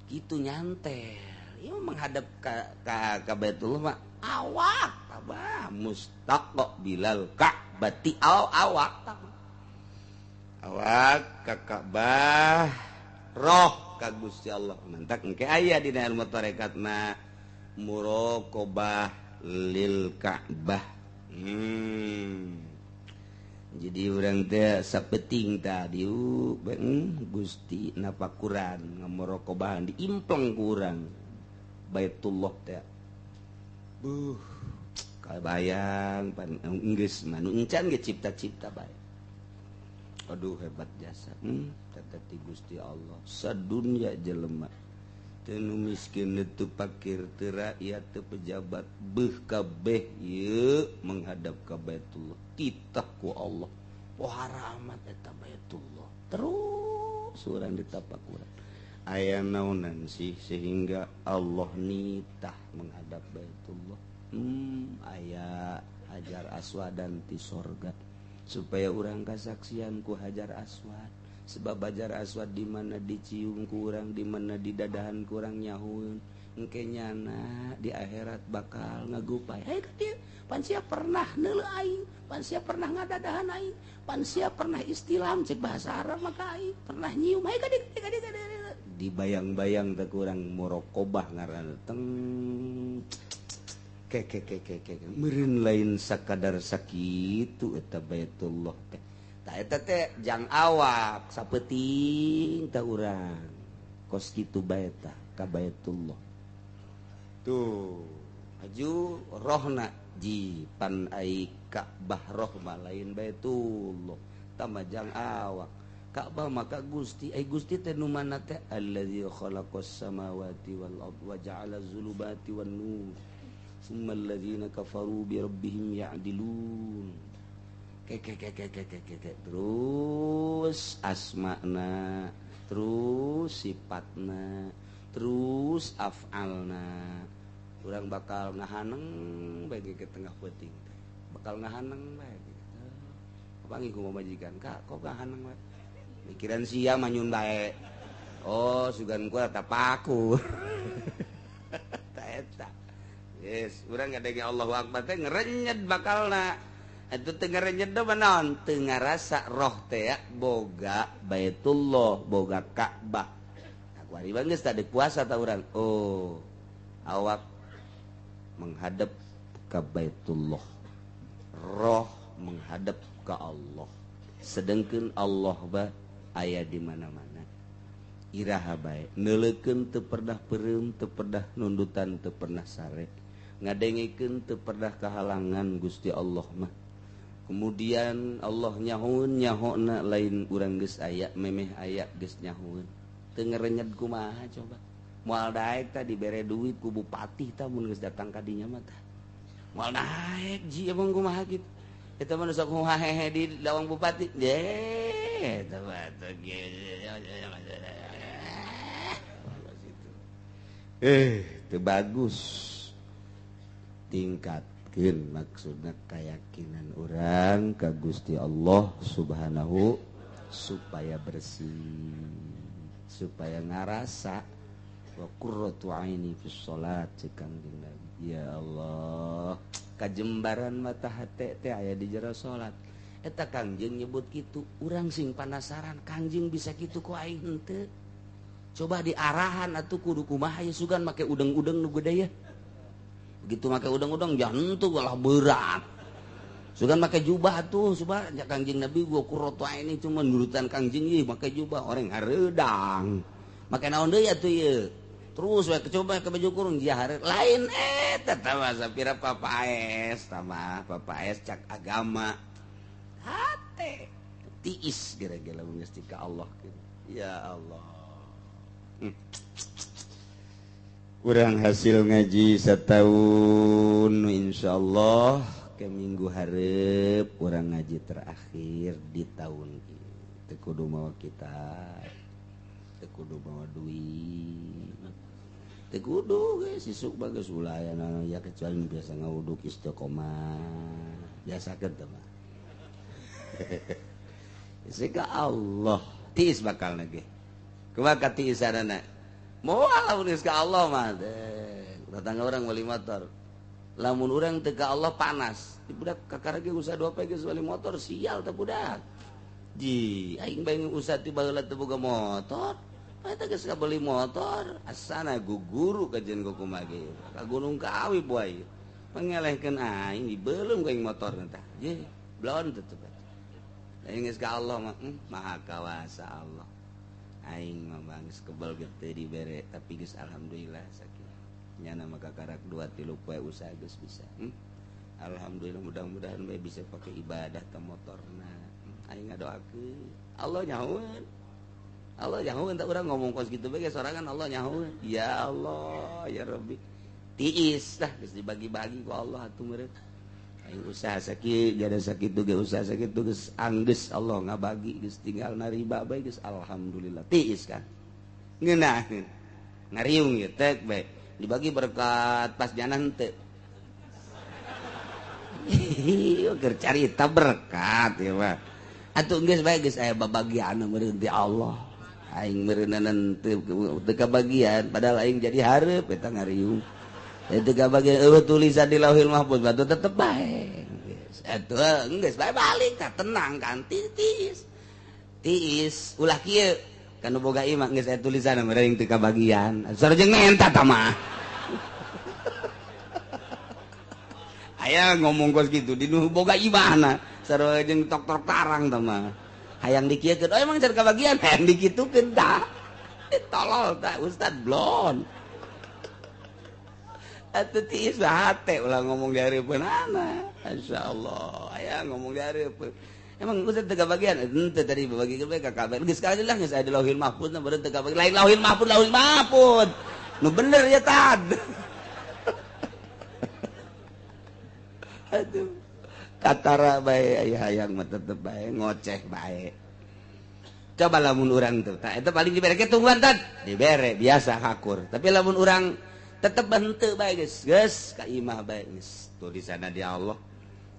kitu nyantel ieu menghadap ka Baitullah mah awak tabah mustaqbilal Ka'bati awak tabah awak ka Ka'bah roh ka Gusti Allah mantak engke aya dina ilmu tarekat mah muraqabah lil Ka'bah. Jadi urang teh sapeting tadi Gusti napakuran ngamuraqabahan diimpleng ku urang Baitullah teh. Buh, kabayang pan geus mah nu encan ge cipta-cipta bae. Aduh hebat jasa. Tadi Gusti Allah sadunya jelema teu nu miskin teu pakir teu rakyat teu pejabat beuh kabeh ieu menghadap ka Baitullah titah ku Allah pohara amat eta Baitullah terus urang ditapakuran aya naonan sih sehingga Allah nitah menghadap Baitullah. Aya Hajar Aswad dan ti sorga supaya urang kasaksian ku Hajar Aswad sebab Hajar Aswad di mana dicium kurang di mana didadahan kurang nyahueun engke nyana di akhirat bakal ngagupai hei ka dieu pan sia pernah neuleuh aing pan sia pernah ngadadahan aing pan sia pernah istilam cek bahasa Arab maka aing pernah nyium hei ka dieu ka dieu dibayang-bayang teh kurang muraqabah ngaranna teng ke meureun lain sakadar sakitu eta Baitullah teh. Tah eta teh jang awak sapeting tah urang kos kitu bae tah ka Baitullah. Tuh aju rohna ji pan ai Ka'bah roh mah lain Baitullah tah mah jang awak. Ka'bah maka Gusti ai Gusti teh nu mana teh allazi khalaqas samawati wal ardh wa ja'ala zulubati wan nur summal ladzina kafaru bi rabbihim ya'dilun. Ke terus asma'na terus sifatna terus af'alna urang bakal ngahaneng bae ke tengah peuting teh bakal ngahaneng bae gitu panggih ku majikan kak kok ngahaneng bae mikiran sia manyun bae oh sugan ku tapakur ta eta. Yes, urang ngadenge Allahu Akbar teh ngerenyet bakalna. Eta teu ngerenyet da naon? Teu ngarasa roh teh boga Baitullah, boga Ka'bah. Nah, kuari geus tadi puasa ta urang. Oh, awak menghadap ka Baitullah. Roh menghadap ka Allah. Sedengkeun Allah bah aya di mana-mana. Iraha bae neuleukeun teu pernah peureum, teu pernah nundutan, teu pernah sare. Ngadengekeun teu pernah kahalangan Gusti Allah mah. Kemudian Allah nyahoeun nyahona lain urang geus aya memeh aya geus nyahoeun. Teu ngerenyet kumaha coba. Moal daek tah dibere duit ku bupati tah mun geus datang ka dinya mah tah. Moal daek ji emang kumaha kitu. Eta mah nu sok hahehe di lawang bupati. Ye eta mah teh teu bagus. Tingkatkeun maksudna keyakinan orang ka Gusti Allah Subhanahu supaya bersih supaya ngarasa wa qurratu aini fi shalat cek Kangjeng Nabi. Ya Allah kajembaran mata hate teh aya di jero salat eta Kangjeng nyebut kitu urang sing panasaran Kangjeng bisa kitu ku aing henteu coba diarahan atuh kudu kumaha ya sugan make udeng-udeng nu gede ya. Begitu make udang-udang jangan tuh lah berat. Sugan make jubah tuh coba ya Kangjeng Nabi gua qurratu aini cuma nurutan Kangjeng ieu make jubah orang hareudang. Make naon deui atuh ieu? Terus we coba ke baju kurung dia hareud lain eta tah mah sapira papaes tah papaes cak agama. Hate tiis gara-gara geus ka Allah gitu. Ya Allah. Kurang hasil ngaji setahun insyaallah ke minggu hareup urang ngaji terakhir di tahun ieu. Teu kudu mawa kitab, Teu kudu bawa duit. Teu kudu geus isuk bagus ulah aya ya kecuali nu biasa ngawuduk istiqomah. Biasakeun teh mah. Sika Allah tiis bakal ge. Kumaha tiisanana? Moal lamun geus ka Allah mah teh. Tetangga urang meuli motor. Lamun urang teu ka Allah panas. Di budak kakara ge usaha 2 poe geus meuli motor sial teh budak. Ji, aing bae usaha ti baheula teu boga motor. Eta geus kabeli motor, asana guguru kajen kumaha ge. Ka Gunung Kawi boy. Pangelehkeun aing dibeuleum ku aing motor tah. Ye, blon tetep. Aing geus ka Allah mah, maha kawasa Allah. Aing mah geus kebel gede dibere, tapi geus alhamdulillah sakieu. Nyana mah kakarak 2 3 poe usaha geus bisa. Alhamdulillah mudah-mudahan bae bisa pake ibadah ka motorna. Aing ngadoakeun, Allah nyahoeun. Allah nyahoeun tah urang ngomong kos kitu bae sorangan Allah nyahoeun. Ya Allah, ya Rabbi. Tiis tah geus dibagi-bagi ku Allah atuh meureun. Aing usaha sakieu, jada sakitu ge usaha sakitu geus anggeus Allah ngabagi geus tinggal nariba bae geus alhamdulillah. Tiis kan. Ngeunaheun. Ngariung ieu teh bae. Dibagi berkat pas jana henteu. Keur carita berkat ieu mah. Atuh geus bae geus aya babagian meureun ti Allah. Aing meureunana teu kabagian padahal aing jadi hareup eta ngariung. Itu kabagian eueuh tulisan di Lauhil Mahfuz batu tetep bae. Geus atuh geus bae balik tah tenang kan tiis. Tiis ulah kieu kan nu boga imah geus aya tulisan meureun teu kabagian. Sareng menta tah mah. Aya ngomong kos kitu di nu boga imahna sareng jeung tok-tok tarang tah mah. Hayang dikieukeun, oh emang car kabagian hayang dikitukeun tah. Tolol tah ustad blon. Atuh tiis hate ulah ngomong di hareupeunana. Masyaallah, aya ngomong di hareupeun. Emang ustad teu kabagian? Henteu tadi babagikeun bae ka kabeh. Geus sekali lah geus aya di Lauhil Mahfuz na beureun teu kabagian. Lain Lauhil Mahfuz, Lauhil Mahfuz. Nu bener ya tad. Aduh. Katara bae aya hayang mah tetep bae ngoceh bae. Coba lamun urang tuh, tah eta paling dibere ke tungguan tad. Dibere biasa hakur. Tapi lamun urang tetep henteu bae geus, geus ka imah bae geus. Tulisanna di Allah.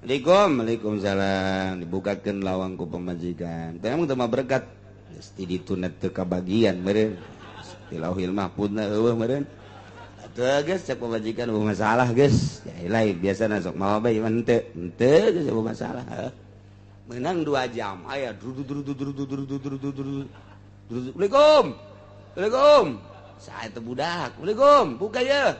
Assalamualaikum, waalaikumsalam. Dibukakeun lawang ku pamajikan. Teh emang teu mah berkat. Geus ti dituna teu kabagian meureun. Di Lauhil Mahfuzna eueuh meureun. Atuh geus cek pamajikan eueuh masalah geus. Ya lain biasana sok mawa bae mah henteu. Henteu geus eueuh masalah. Menang 2 jam aya dru dru dru dru dru dru dru dru dru. Assalamualaikum. Assalamualaikum. Saya teh budak. Assalamualaikum. Buka ye.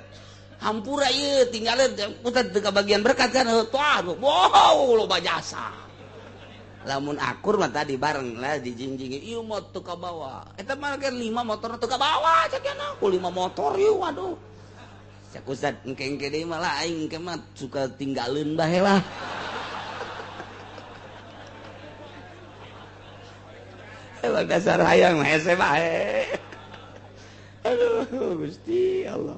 Hampura ieu tinggalin putar teu kabagian berkat kan. Tuah, wow loba jasa. Lamun akur mah tadi bareng lah dijingjing ieu mah teu kabawa. Eta mah kan 5 motor teu kabawa cek ku 5 motor ieu waduh. Cek ustad engke-engke deui mah lah aing engke mah suka tinggalin bae lah. Emang dasar hayang mah hese bae. Aduh Gusti Allah.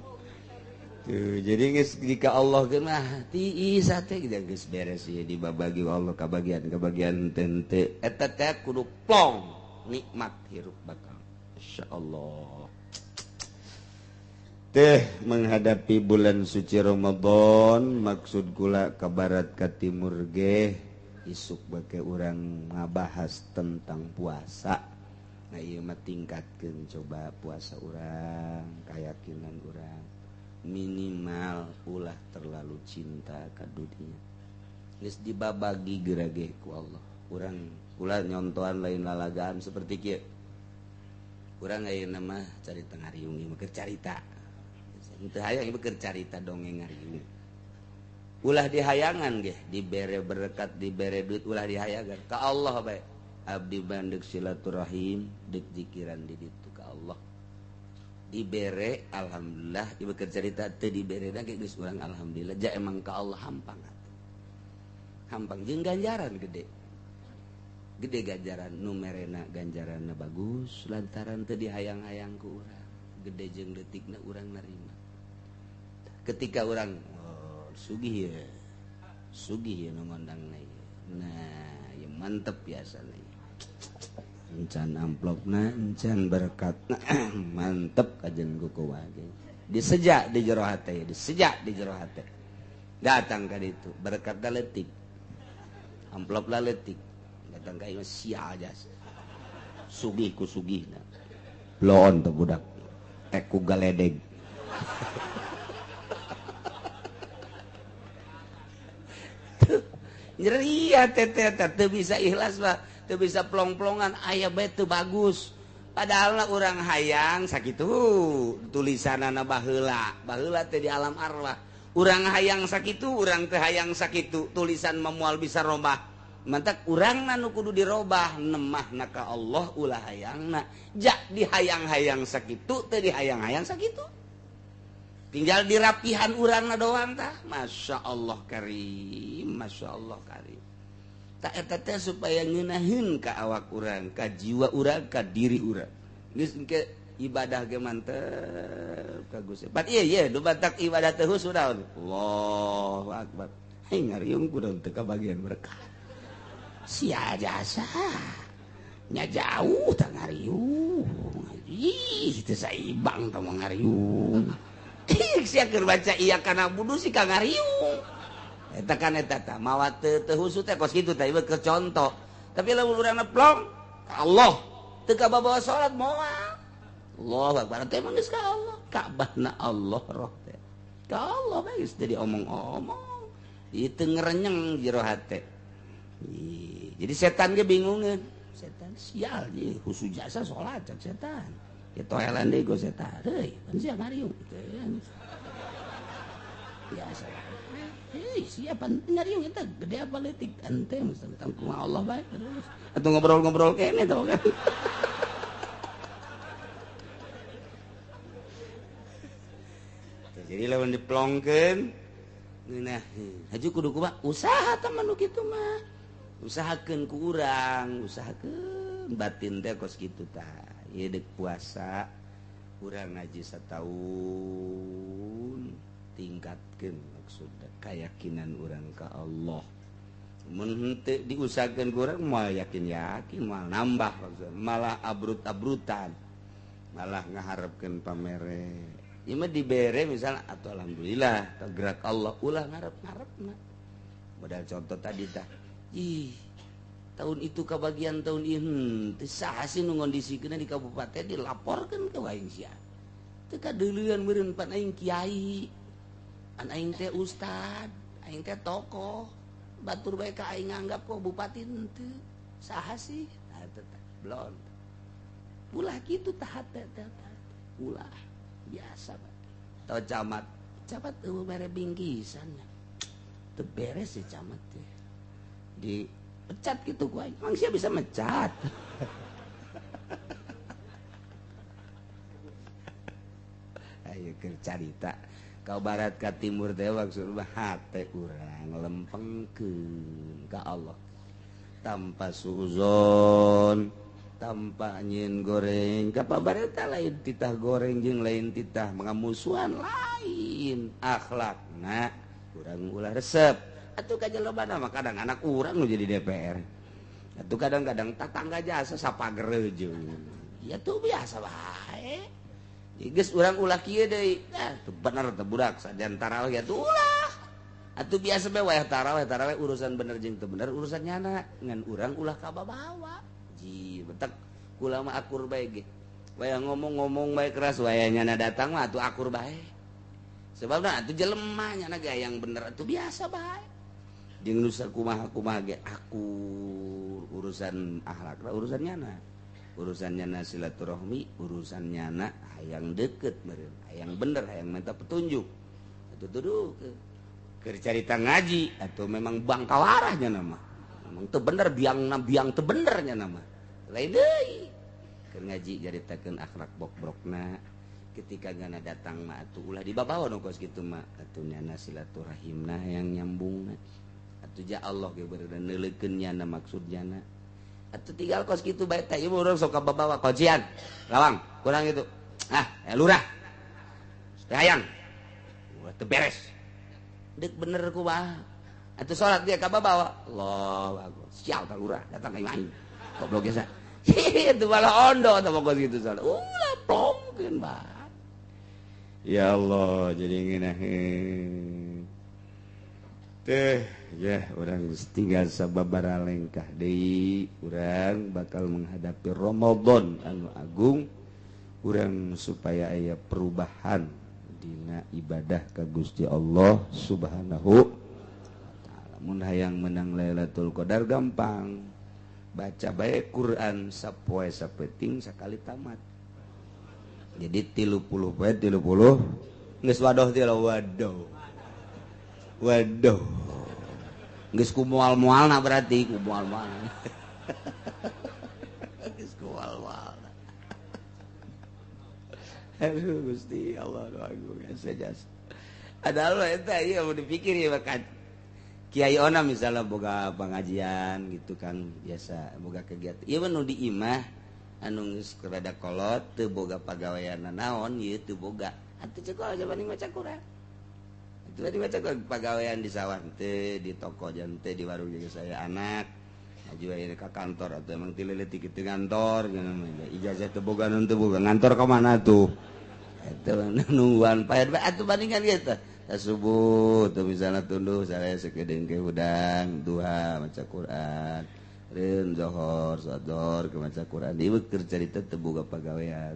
Tuh, jadi geus jika Allah ge mah tiis teh geus beres ieu dibabagi Allah kabagian teu eta teh kudu plong nikmat hirup bakal. Insyaallah. Teh menghadapi bulan suci Ramadan maksud kula ka barat ka timur ge isuk bake urang ngabahas tentang puasa. Nah ieu mah tingkatkeun coba puasa urang, keyakinan urang. Minimal ulah terlalu cinta ka dunia. Geus dibabagi gerage ku Allah. Urang ulah nyontohan lain lalagaan seperti kieu. Urang ayeuna mah carita ngariung ieu mah keur carita. Henteu hayang ieu keur carita dongeng ngariung. Ulah dihayangan ge, dibere berkat, dibere duit ulah dihayangan ka Allah bae. Abdi bandek silaturahim, dek zikiran di ditu ka Allah. Dibere alhamdulillah, ieu keur carita teu dibere ge geus urang alhamdulillah ja emang ka Allah hampang atuh. Hampang jeung ganjaran gede. Gede ganjaran nu merena ganjaranna bagus lantaran teu dihayang-hayang ku urang. Gede jeung leutikna urang narima. Ketika urang oh, sugih ya. Sugih ya nu ngondangna ieu. Nah, ya mantep biasana. Encan amplopna, encan berkatna, mantep kajen ku wae. Disejak di jero hate, disejak di jero hate. Datang ka ditu, berkatna leutik. Amplopna leutik. Datang ka ieu sia jas. Sugih ku sugihna. Bloon teh budak. Ek ku galedeg. Nyeri hate teh teu bisa ikhlas mah. Teu bisa plong-plongan aya bae teu bagus. Padahal urang hayang sakitu tulisanana baheula, baheula teh di alam arwah. Urang hayang sakitu, urang teu hayang sakitu, tulisan mah moal bisa robah. Mantak urangna nu kudu dirobah, nemahna ka Allah ulah hayangna. Jak dihayang-hayang sakitu, teu dihayang-hayang sakitu. Tinggal dirapihan urangna doang tah. Masya Allah karim, Masya Allah karim. Tak eta teh supaya ngeunaheun ka awak urang, ka jiwa urang, ka diri urang. Geus engke ibadah ge mantep ka Gusti. Pat ieu ye nu batak ibadah teh sudah. Allahu akbar. Hei ngariung kudu teu kabagian berkah. Sia jasa. Nya jauh tah ngariung. Ih teu saibang tah ngariung. Ih sia keur baca iya kana budu si ka ngariung. Eta kan eta tah mawa teu husu teh kos kitu tah ieu ke contoh. Tapi lamun urangna plong ka Allah teu kababawa salat moal. Allahu akbar teh mah geus ka Allah. Ka'bahna Allah roh teh. Ka Allah bae geus teu diomong-omong. Ieu teu ngerenyeng jero hate. Jadi setan ge bingungeun. Setan sial ye husu jasa salat cek setan. Ye toelan deui go setan. Heuy, pan sia ngariung. Biasa. Hei, siapa ngariung eta gede apa leutik ente tentang kumaha Allah bae terus. Atau ngobrol-ngobrol kene tau kan. Jadi lamun diplongkeun ngeunah haju kudu kumaha usaha tah mah nu kitu mah. Usahakeun ku urang, usahakeun batin teh kos kitu tah. Ieu deuk puasa urang ngaji sataun tingkatkeun maksudna keyakinan urang ka Allah. Mun henteu diusahakeun ku urang moal yakin-yakin, moal nambah maksudna, malah abrut-abrutan, malah ngaharepkeun pamere. Ieu mah dibere misalnya atau alhamdulillah gerak Allah ulah ngarep-ngarepna. Modal contoh tadi tah. Ih, tahun itu kabagian tahun ieu teu saha sih nu ngondisikeunna di kabupaten dilaporkeun ka aing sia. Teu kadeuleuan meureun pan aing kiai. An aing teh ustad, aing teh tokoh, batur bae ka aing nganggap kok bupati henteu. Saha sih? Tah teh blon. Ulah kitu tah teh teh. Ulah biasa bae. Tau camat, camat eueuh mere bingkisan. Teu beres si camat teh. Dipecat gitu ku aing. Emang sia bisa mecat. Ayo keur carita. Kau barat ka timur teh maksud mah hate urang lempengkeun ka Allah tanpa suuzon, tanpa nyieun goreng ka pabareta lain titah goreng jeung lain titah mengamusuhan lain akhlakna urang ulah resep atuh ka jelema mah kadang anak urang nu jadi DPR atuh kadang-kadang tatangga jasa sapagerejeun ya tuh biasa bae. Geus urang ulah kieu deui. Nah, teu bener teu budak sajan tarawih atuh ulah. Atuh biasa bae wayah tarawih, tarawih urusan bener jeung teu bener urusan nyana. Ngan urang ulah kababawa. Ji, betek kula mah akur bae ge. Wayah ngomong-ngomong bae keras wayah nyana datang mah atuh akur bae. Sebabna atuh jelema nyana ge yang bener atuh biasa bae. Jeung nu sakumaha-kumaha ge akur urusan akhlakna urusan nyana. Urusan nyana silaturahmi, urusan nyana hayang deket meureun, hayang bener, hayang minta petunjuk. Atuh tuduh keur carita ngaji atau memang bangkawarah nya mah. Memang teu bener biangna biang teu bener nya mah. Lain deui. Keur ngaji caritakeun akhlak bok-brokna. Ketika nyana datang mah atuh ulah dibabawa nu kos kitu mah. Atuh nyana silaturahimna hayang nyambungna. Atuh ja Allah ge beureuh neuleukeun nyana maksud nyana. Atuh tinggal kos kitu bae teh ieu urang sok kababawa kojian. Lawang kurang itu. Ah, lurah. Teh hayang. Ulah teu beres. Deuk bener kumaha. Atuh salat dia kababawa. Allahu akbar. Sial ka lurah datang ka aing. Goblok geus. Itu malah ondo atau pokok gitu salah. Ulah plongkeun bae. Ya Allah, jadi ngeunaheun. Teh, ya urang tinggal sababaraha lengkah deui, urang bakal menghadapi Ramadan anu agung, urang supaya aya perubahan dina ibadah ka Gusti Allah Subhanahu wa taala. Mun hayang menang Lailatul Qadar gampang. Baca bae Quran sapoe sapeting sakali tamat. Jadi 30 poe 30 geus wadoh teh wadoh. Waduh. Geus ku moal-moalna berarti ku moal-moalna. Geus ku moal-moalna. Aduh Gusti Allah agung saja. Ada Allah eta ieu mau dipikir ieu kan. Kiai Ona misalnya boga pengajian gitu kan biasa boga kegiatan. Ieu mah nu di imah anu geus rada kolot teu boga pagawean naon ieu teu boga. Atuh cek aja banding maca Quran. Atuh banding maca pagawean di sawah teu, di toko jan teu, di warung juga saya anak. Maju aya ka kantor atuh emang ti leutik kitu ngantor ijazah teu boga nu teu boga ngantor ka mana tuh. Eta nungguan paed bae atuh bandingkan kitu. Subuh tuh misalnya tunduh saya sekedeng ke hudang duha maca Quran reun zohor salat zohor ke maca Quran ieu keur carita teu boga pagawean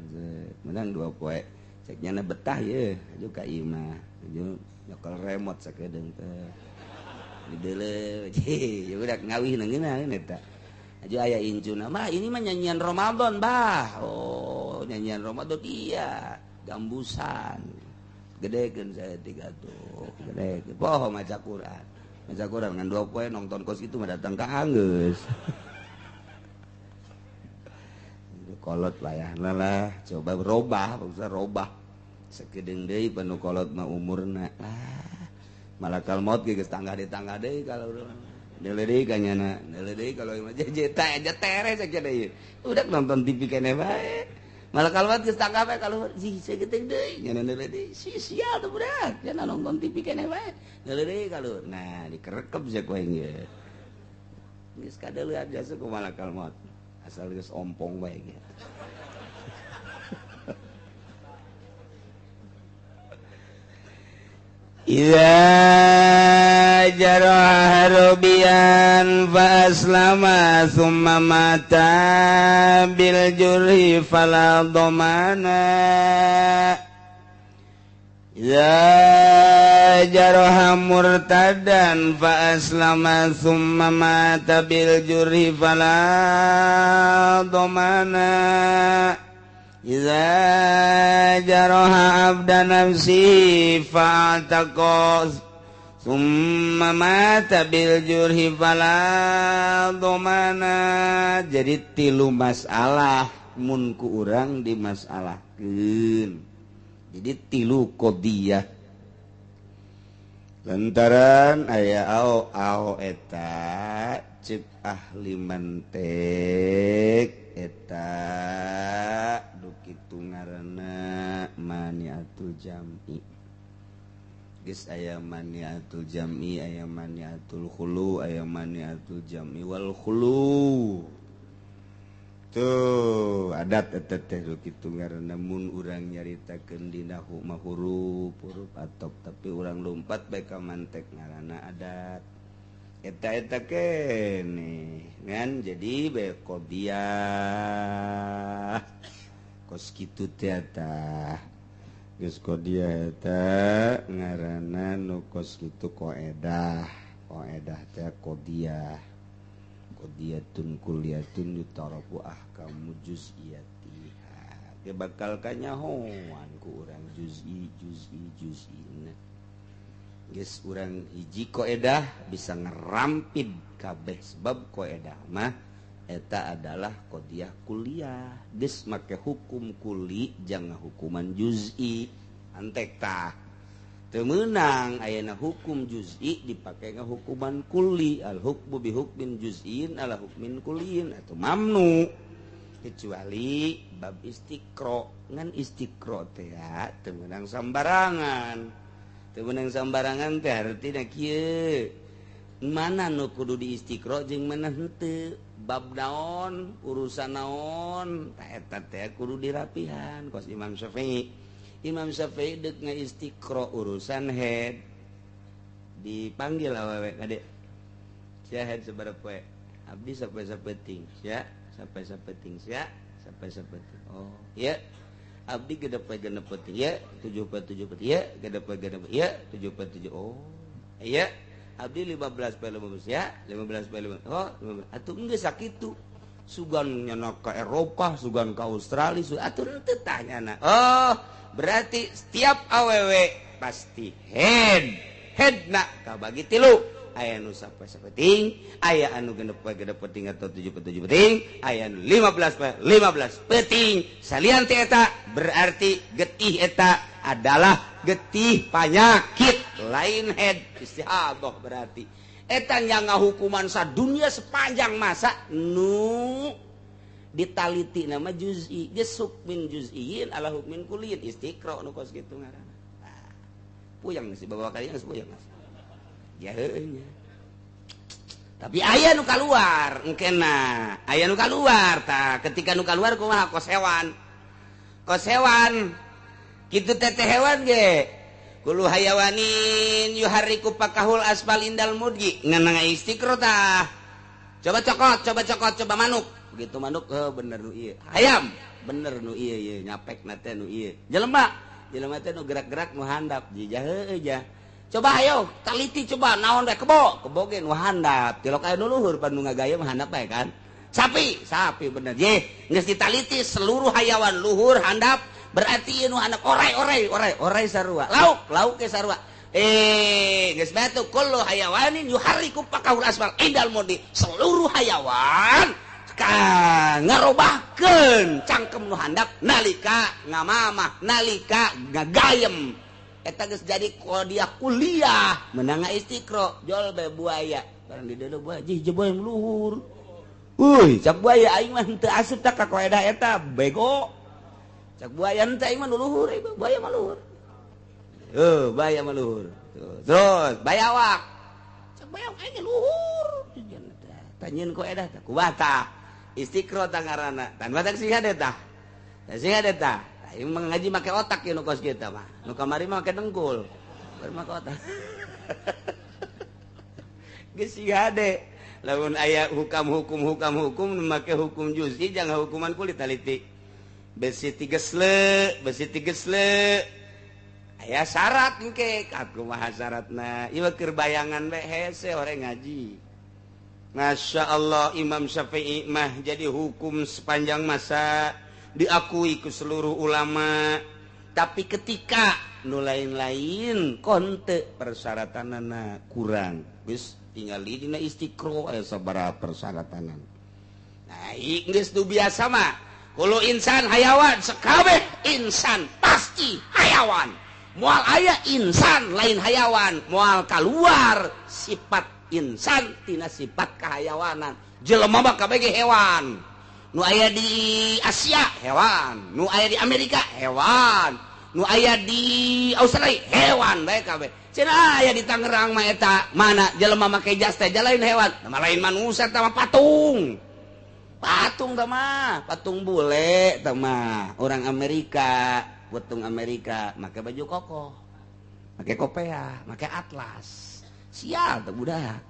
menang dua poe cek nyana betah ye aju ka imah aju nyokel remote sakedeung teh dideuleu ya budak ngawih ngeunah eta aju aya incuna mah ini mah nyanyian Ramadan bah oh nyanyian Ramadan iya gambusan gedekeun saya tiga tuh gede poho maca Quran ngan dua poe nonton kos itu mah datang ka anggeus kolot wayahna lah coba robah bangsa robah sakedeung deui panu kolot mah umurna ah malakal maut ge geus tangga ditangga deui kalau deuleu deui ka nyana deuleu deui kalau mah jeta aja tere sakedeung deui udah nonton TV keneh bae malakal maut geus tangga bae kalau si sakedeung deui nyana deuleu deui si sial tuh budak cenah nonton TV keneh bae deuleu deui kalau nah dikerekep sia ku aing ye geus kadeuleut jasa ku malakal maut asal geus ompong bae gitu. Idza jaraha rubian fa aslama thumma mata bil jurhi fala dhamana. Idza jaraha murtadan fa aslama thumma mata bil jurhi fala dhamana. Iza jaraha abda nafsi fa'ataqa summa mata bil jurhi fala dhamana. Jadi tilu masalah mun ku urang dimasalahkeun. Jadi tilu qadiyah. Lantaran aya ao ao eta cek ahli mantek eta kitu ngaranna maniatul jam'i. Geus aya maniatul jam'i, aya maniatul khulu, aya maniatul jam'i wal khulu. Tuh adat eta teh kitu ngaranna mun urang nyaritakeun dina huruf huruf atop tapi urang lompat bae ka mantek ngaranna adat. Eta-eta keneh ngan jadi bae qadiyah. Kos kitu teh tah geus qadiyah eta ngaranna nu kos kitu qaedah qaedah teh qadiyah qadiyatun kulliyatun yutarafu ahkamu juz'iyatiha ge bakal kanyahoan ku urang juz'i juz'i juz'ina geus urang hiji qaedah bisa ngerampid kabeh sebab qaedah mah eta adalah qadiyah kuliah geus make hukum kuli jangan hukuman juz'i antek tah teu meunang ayeuna hukum juz'i dipake ngahukuman kuli al hukmu bi hukmin juz'in ala hukmin kuliin atau mamnu kecuali bab istiqro ngan istiqro teh teu meunang sambarangan teu meunang sambarangan teh artina kieu Mana nu kudu diistiqro jeung mana henteu, bab naon, urusan naon, ta eta teh kudu dirapihan kos Imam Syafi'i. Imam Syafi'i deuk ngaistiqro urusan head, dipanggil awewe kade. Sia head sabaraha poe? Abdi sampai sapeting, sia sampai sapeting, sia sampai sapeting. Oh, iya. Abdi genep poe genep peting, ya 7 poe 7 peting, ya genep poe genep, ya 7 poe 7. Oh, iya. Abdi 15 poe 15, ya 15 poe 15. Oh, 15. Atuh geus sakitu. Sugan nyana ka Eropa, sugan ka Australia, atuh henteu tah nyana. Oh, berarti setiap awewe pasti head. Headna kabagi tilu. Aya nu sampai sapeting, aya anu genep poe genep peting atau 7 poe 7 peting, aya anu 15 poe 15 peting. Salian ti eta berarti getih eta adalah getih penyakit lain head istihadah berarti. Eta yang ngahukuman sadunia sepanjang masa nu ditaliti nama juz'i geus hukmin juz'iyin ala hukmin kulliyin istiqra nu kos kitu ngaranna. Ah, puyeng sih bawa kali geus puyeng. Ya heueuh. Tapi aya nu kaluar engkena, aya nu kaluar tah ketika nu kaluar kumaha kos hewan. Kos hewan kitu teteh hewan ge. Kullu hayawanin yuharriku pakahul asfal indal mudgi ngan istiqro tah. Coba cokot, coba cokot, coba manuk. Begitu manuk bener nu ieu. Hayam bener nu ieu ieu nyapekna teh nu ieu. Jelema, jelema teh nu gerak-gerak nu handap jijah heueuh jah. Coba ayo taliti coba naon bae kebo, kebo ge nu handap. Tilok aya nu luhur pan nu ngagayem handap bae kan. Sapi, sapi bener. Ye, geus ditaliti seluruh hayawan luhur handap berarti ieu nu handap orai orai orai orai sarua. Lauk, lauk ge sarua. Geus batu kullu hayawanin yuharriku pakahul asfal indal mudi. Seluruh hayawan ka ngarobahkeun cangkem nu handap nalika ngamamah, nalika ngagayem. Eta geus jadi dia kuliah menang istiqro jol bae buaya barang di deuleu buaya jih jeboy luhur. Uy, cak buaya aing mah henteu asup tak ka koedah eta bego. Cak buaya henteu aing mah nu luhur, buaya mah luhur. Heuh, buaya mah luhur. Terus bayawak. Cak bayawak aing luhur. Tanyeun koedah tah kumaha tah? Istiqro tah ngaranna. Tan batak sing hade tah. Sing hade tah. Aing mah ngaji make otak ieu nu kos kieu mah. Nu kamari mah make dengkul. Baru make otak. Geus sing hade. Lamun aya hukam hukum hukum make hukum juz'i jangan hukuman kulit taliti. Besi tigesle, besi tigesle. Aya syarat engke, kumaha syaratna? Ieu keur bayangan bae hese orang ngaji. Masya Allah Imam Syafi'i mah jadi hukum sepanjang masa diakui ke seluruh ulama. Tapi ketika nu lain-lain konte persyaratanana kurang. Geus tinggal di dina istiqro aya sabaraha persyaratanan. Nah, geus nu biasa mah kullu insan hayawan, sakabeh insan pasti hayawan. Moal aya insan lain hayawan, moal kaluar sifat insan tina sifat kahayawanan. Jelema mah kabeh hewan. Nu aya di Asia hewan, nu aya di Amerika hewan, nu aya di Australia hewan bae kabeh. Cenah aya di Tangerang mah eta mana jelema make jas teh lain hewan, nama lain manusia teh mah patung. Patung teh mah, patung bule teh mah, orang Amerika, patung Amerika make baju kokoh, make kopiah, make atlas. Sial teh budak.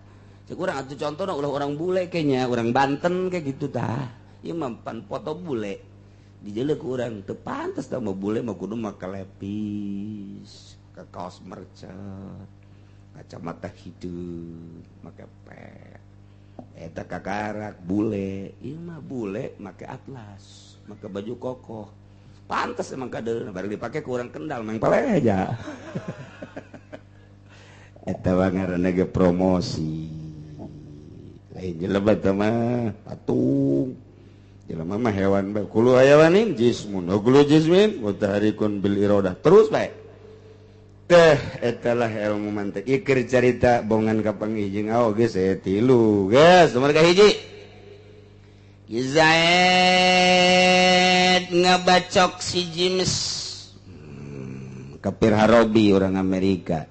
Cek urang atuh contohna ulah orang bule kayaknya, orang Banten kayak gitu tah. Ieu mah pan foto bule. Dijeuleuh ku urang teu pantes tah mah bule mah kudu make lepis, ke kaos mercet, kacamata hideung, make pet. Eta kakarak bule, ieu mah bule make atlas, make baju kokoh. Pantes emang kadeuleuh bareng dipake ku urang Kendal mah paleh aja. Eta mah ngaranna ge promosi. Lain jelema teh mah patung. Jelema mah hewan bae. Kullu hayawanin jismun, wa kullu jismin mutaharrikun bil iradah. Terus bae. Teh etalah ilmu mantik. Ieu keur carita bongan ka panggih jeung awo geus aya tilu. Geus nomor kahiji. Zaid ngabacok si James. Kafir Harobi orang Amerika.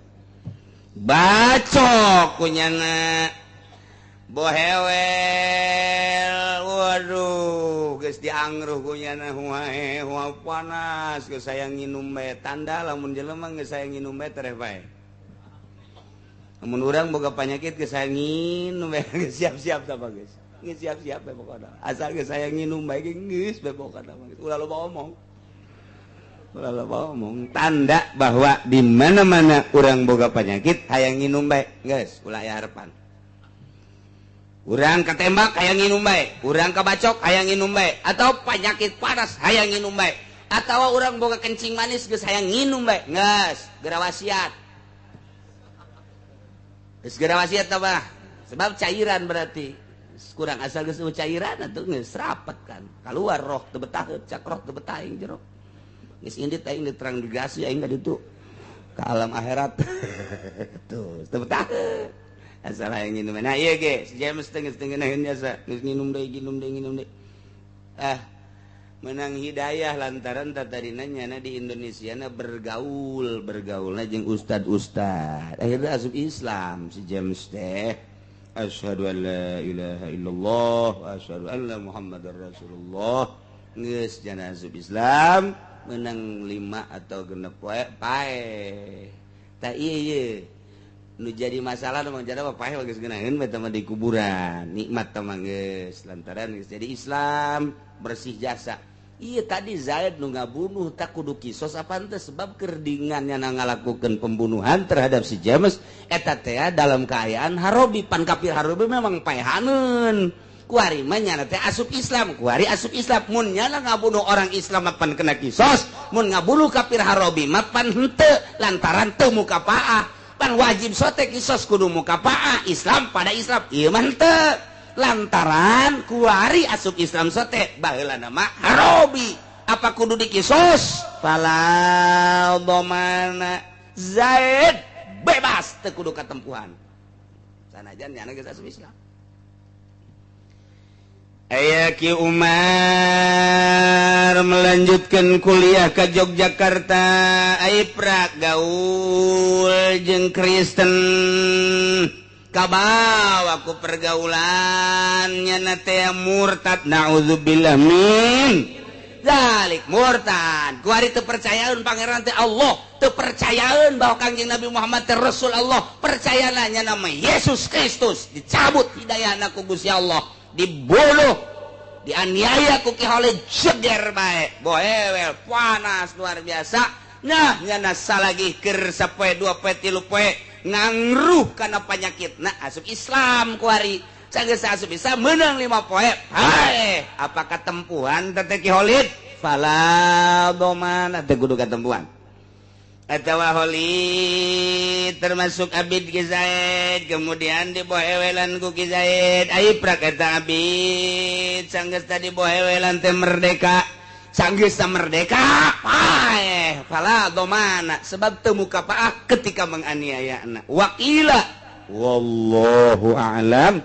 Bacok kunyana bohewel, waduh, geus diangruh kunyana wae panas, geus hayang nginum bae. Tanda lamun jelema geus hayang nginum bae tereh bae. Lamun urang boga panyakit geus hayang nginum bae, geus siap-siap tah geus. Geus siap-siap bae pokona. Asal geus hayang nginum bae geus bae pokona. Ulah loba omong. Ulah loba omong. Tanda bahwa di mana-mana urang boga penyakit hayang nginum bae, geus ulah aya harapan. Urang ketembak hayang nginum bae, urang kebacok hayang nginum bae, atau penyakit panas hayang nginum bae, atau urang boga kencing manis geus hayang nginum bae, geus geura wasiat. Geus geura wasiat tah, sebab cairan berarti kurang asal geus cairan atuh geus rapet kan. Keluar roh teu betah, cak roh teu betah aing jero. Geus indit aing ditransmigrasi aing ka ditu ka alam akhirat. Tuh, teu betah. Asal hayang nginum. Nah ieu ge si James teh geus teu ngeunaheun jasa, geus nginum deui, nginum deui, nginum deui. Ah, menang hidayah lantaran tatadina nyana di Indonesia na bergaul, bergaulna jeung ustad-ustad. Akhirnya asup Islam si James teh. Asyhadu an la ilaha illallah wa asyhadu anna Muhammadar Rasulullah. Geus jana asup Islam, menang 5 atau 6 poe paeh. Tah ieu ieu nu jadi masalah nu jadi apa paeh geus ngeunaheun bae teh di kuburan. Nikmat teh mah geus lantaran geus jadi Islam, bersih jasa. Iya tadi Zaid nu ngabunuh tak kudu kisos apa henteu, sebab kerdingannya na ngalakukeun pembunuhan terhadap si James eta teh dalam keadaan harobi, pan kafir harobi memang paehaneun. Kuari mah nyana teh asup Islam, kuari asup Islam. Mun nyana ngabunuh orang Islam mah pan kena kisos, mun ngabunuh kafir harobi mah pan henteu lantaran teu mukafaah. Pan wajib sote kisos kudu mukafaah Islam pada Islam. Ieu mah henteu lantaran kuari asup Islam sote baheula nama harobi. Apa kudu dikisos? Fala dhamana. Zaid bebas teu kudu katempuhan. Sanajan nyana geus asup Islam. Aya Ki Umar melanjutkan kuliah ke Yogyakarta, aiprak gaul jeung Kristen, kabawa ku pergaulan nyana teh murtad, naudzubillah min zalik, murtad. Kuari teu percayaeun pangeran teh Allah, teu percayaeun bahwa Kangjeng Nabi Muhammad teh Rasul Allah, percayana nyana mah Yesus Kristus, dicabut hidayahna ku Gusti Allah, dibunuh, dianiaya ku Ki Khalid, jeger bae, boewel panas luar biasa. Nah nyana salagi keur sapoe 2 poe 3 poe ngangruh kana panyakit. Nah asup Islam kuari, sanggeus asup Islam meunang 5 poe. Hae, apakah tempuhan teh Ki Khalid? Fala dhamana, teh kudu katempuhan. Atawa Khalid termasuk abid Ki Zaid, kemudian dibohewelan ku Ki Zaid. Ai prak eta abid sanggeus tadi bohewelan teh merdeka, sanggeus merdeka paeh fala dhamana, sebab teu mukafaah ketika menganiaya anak. Waqila wallahu a'lam.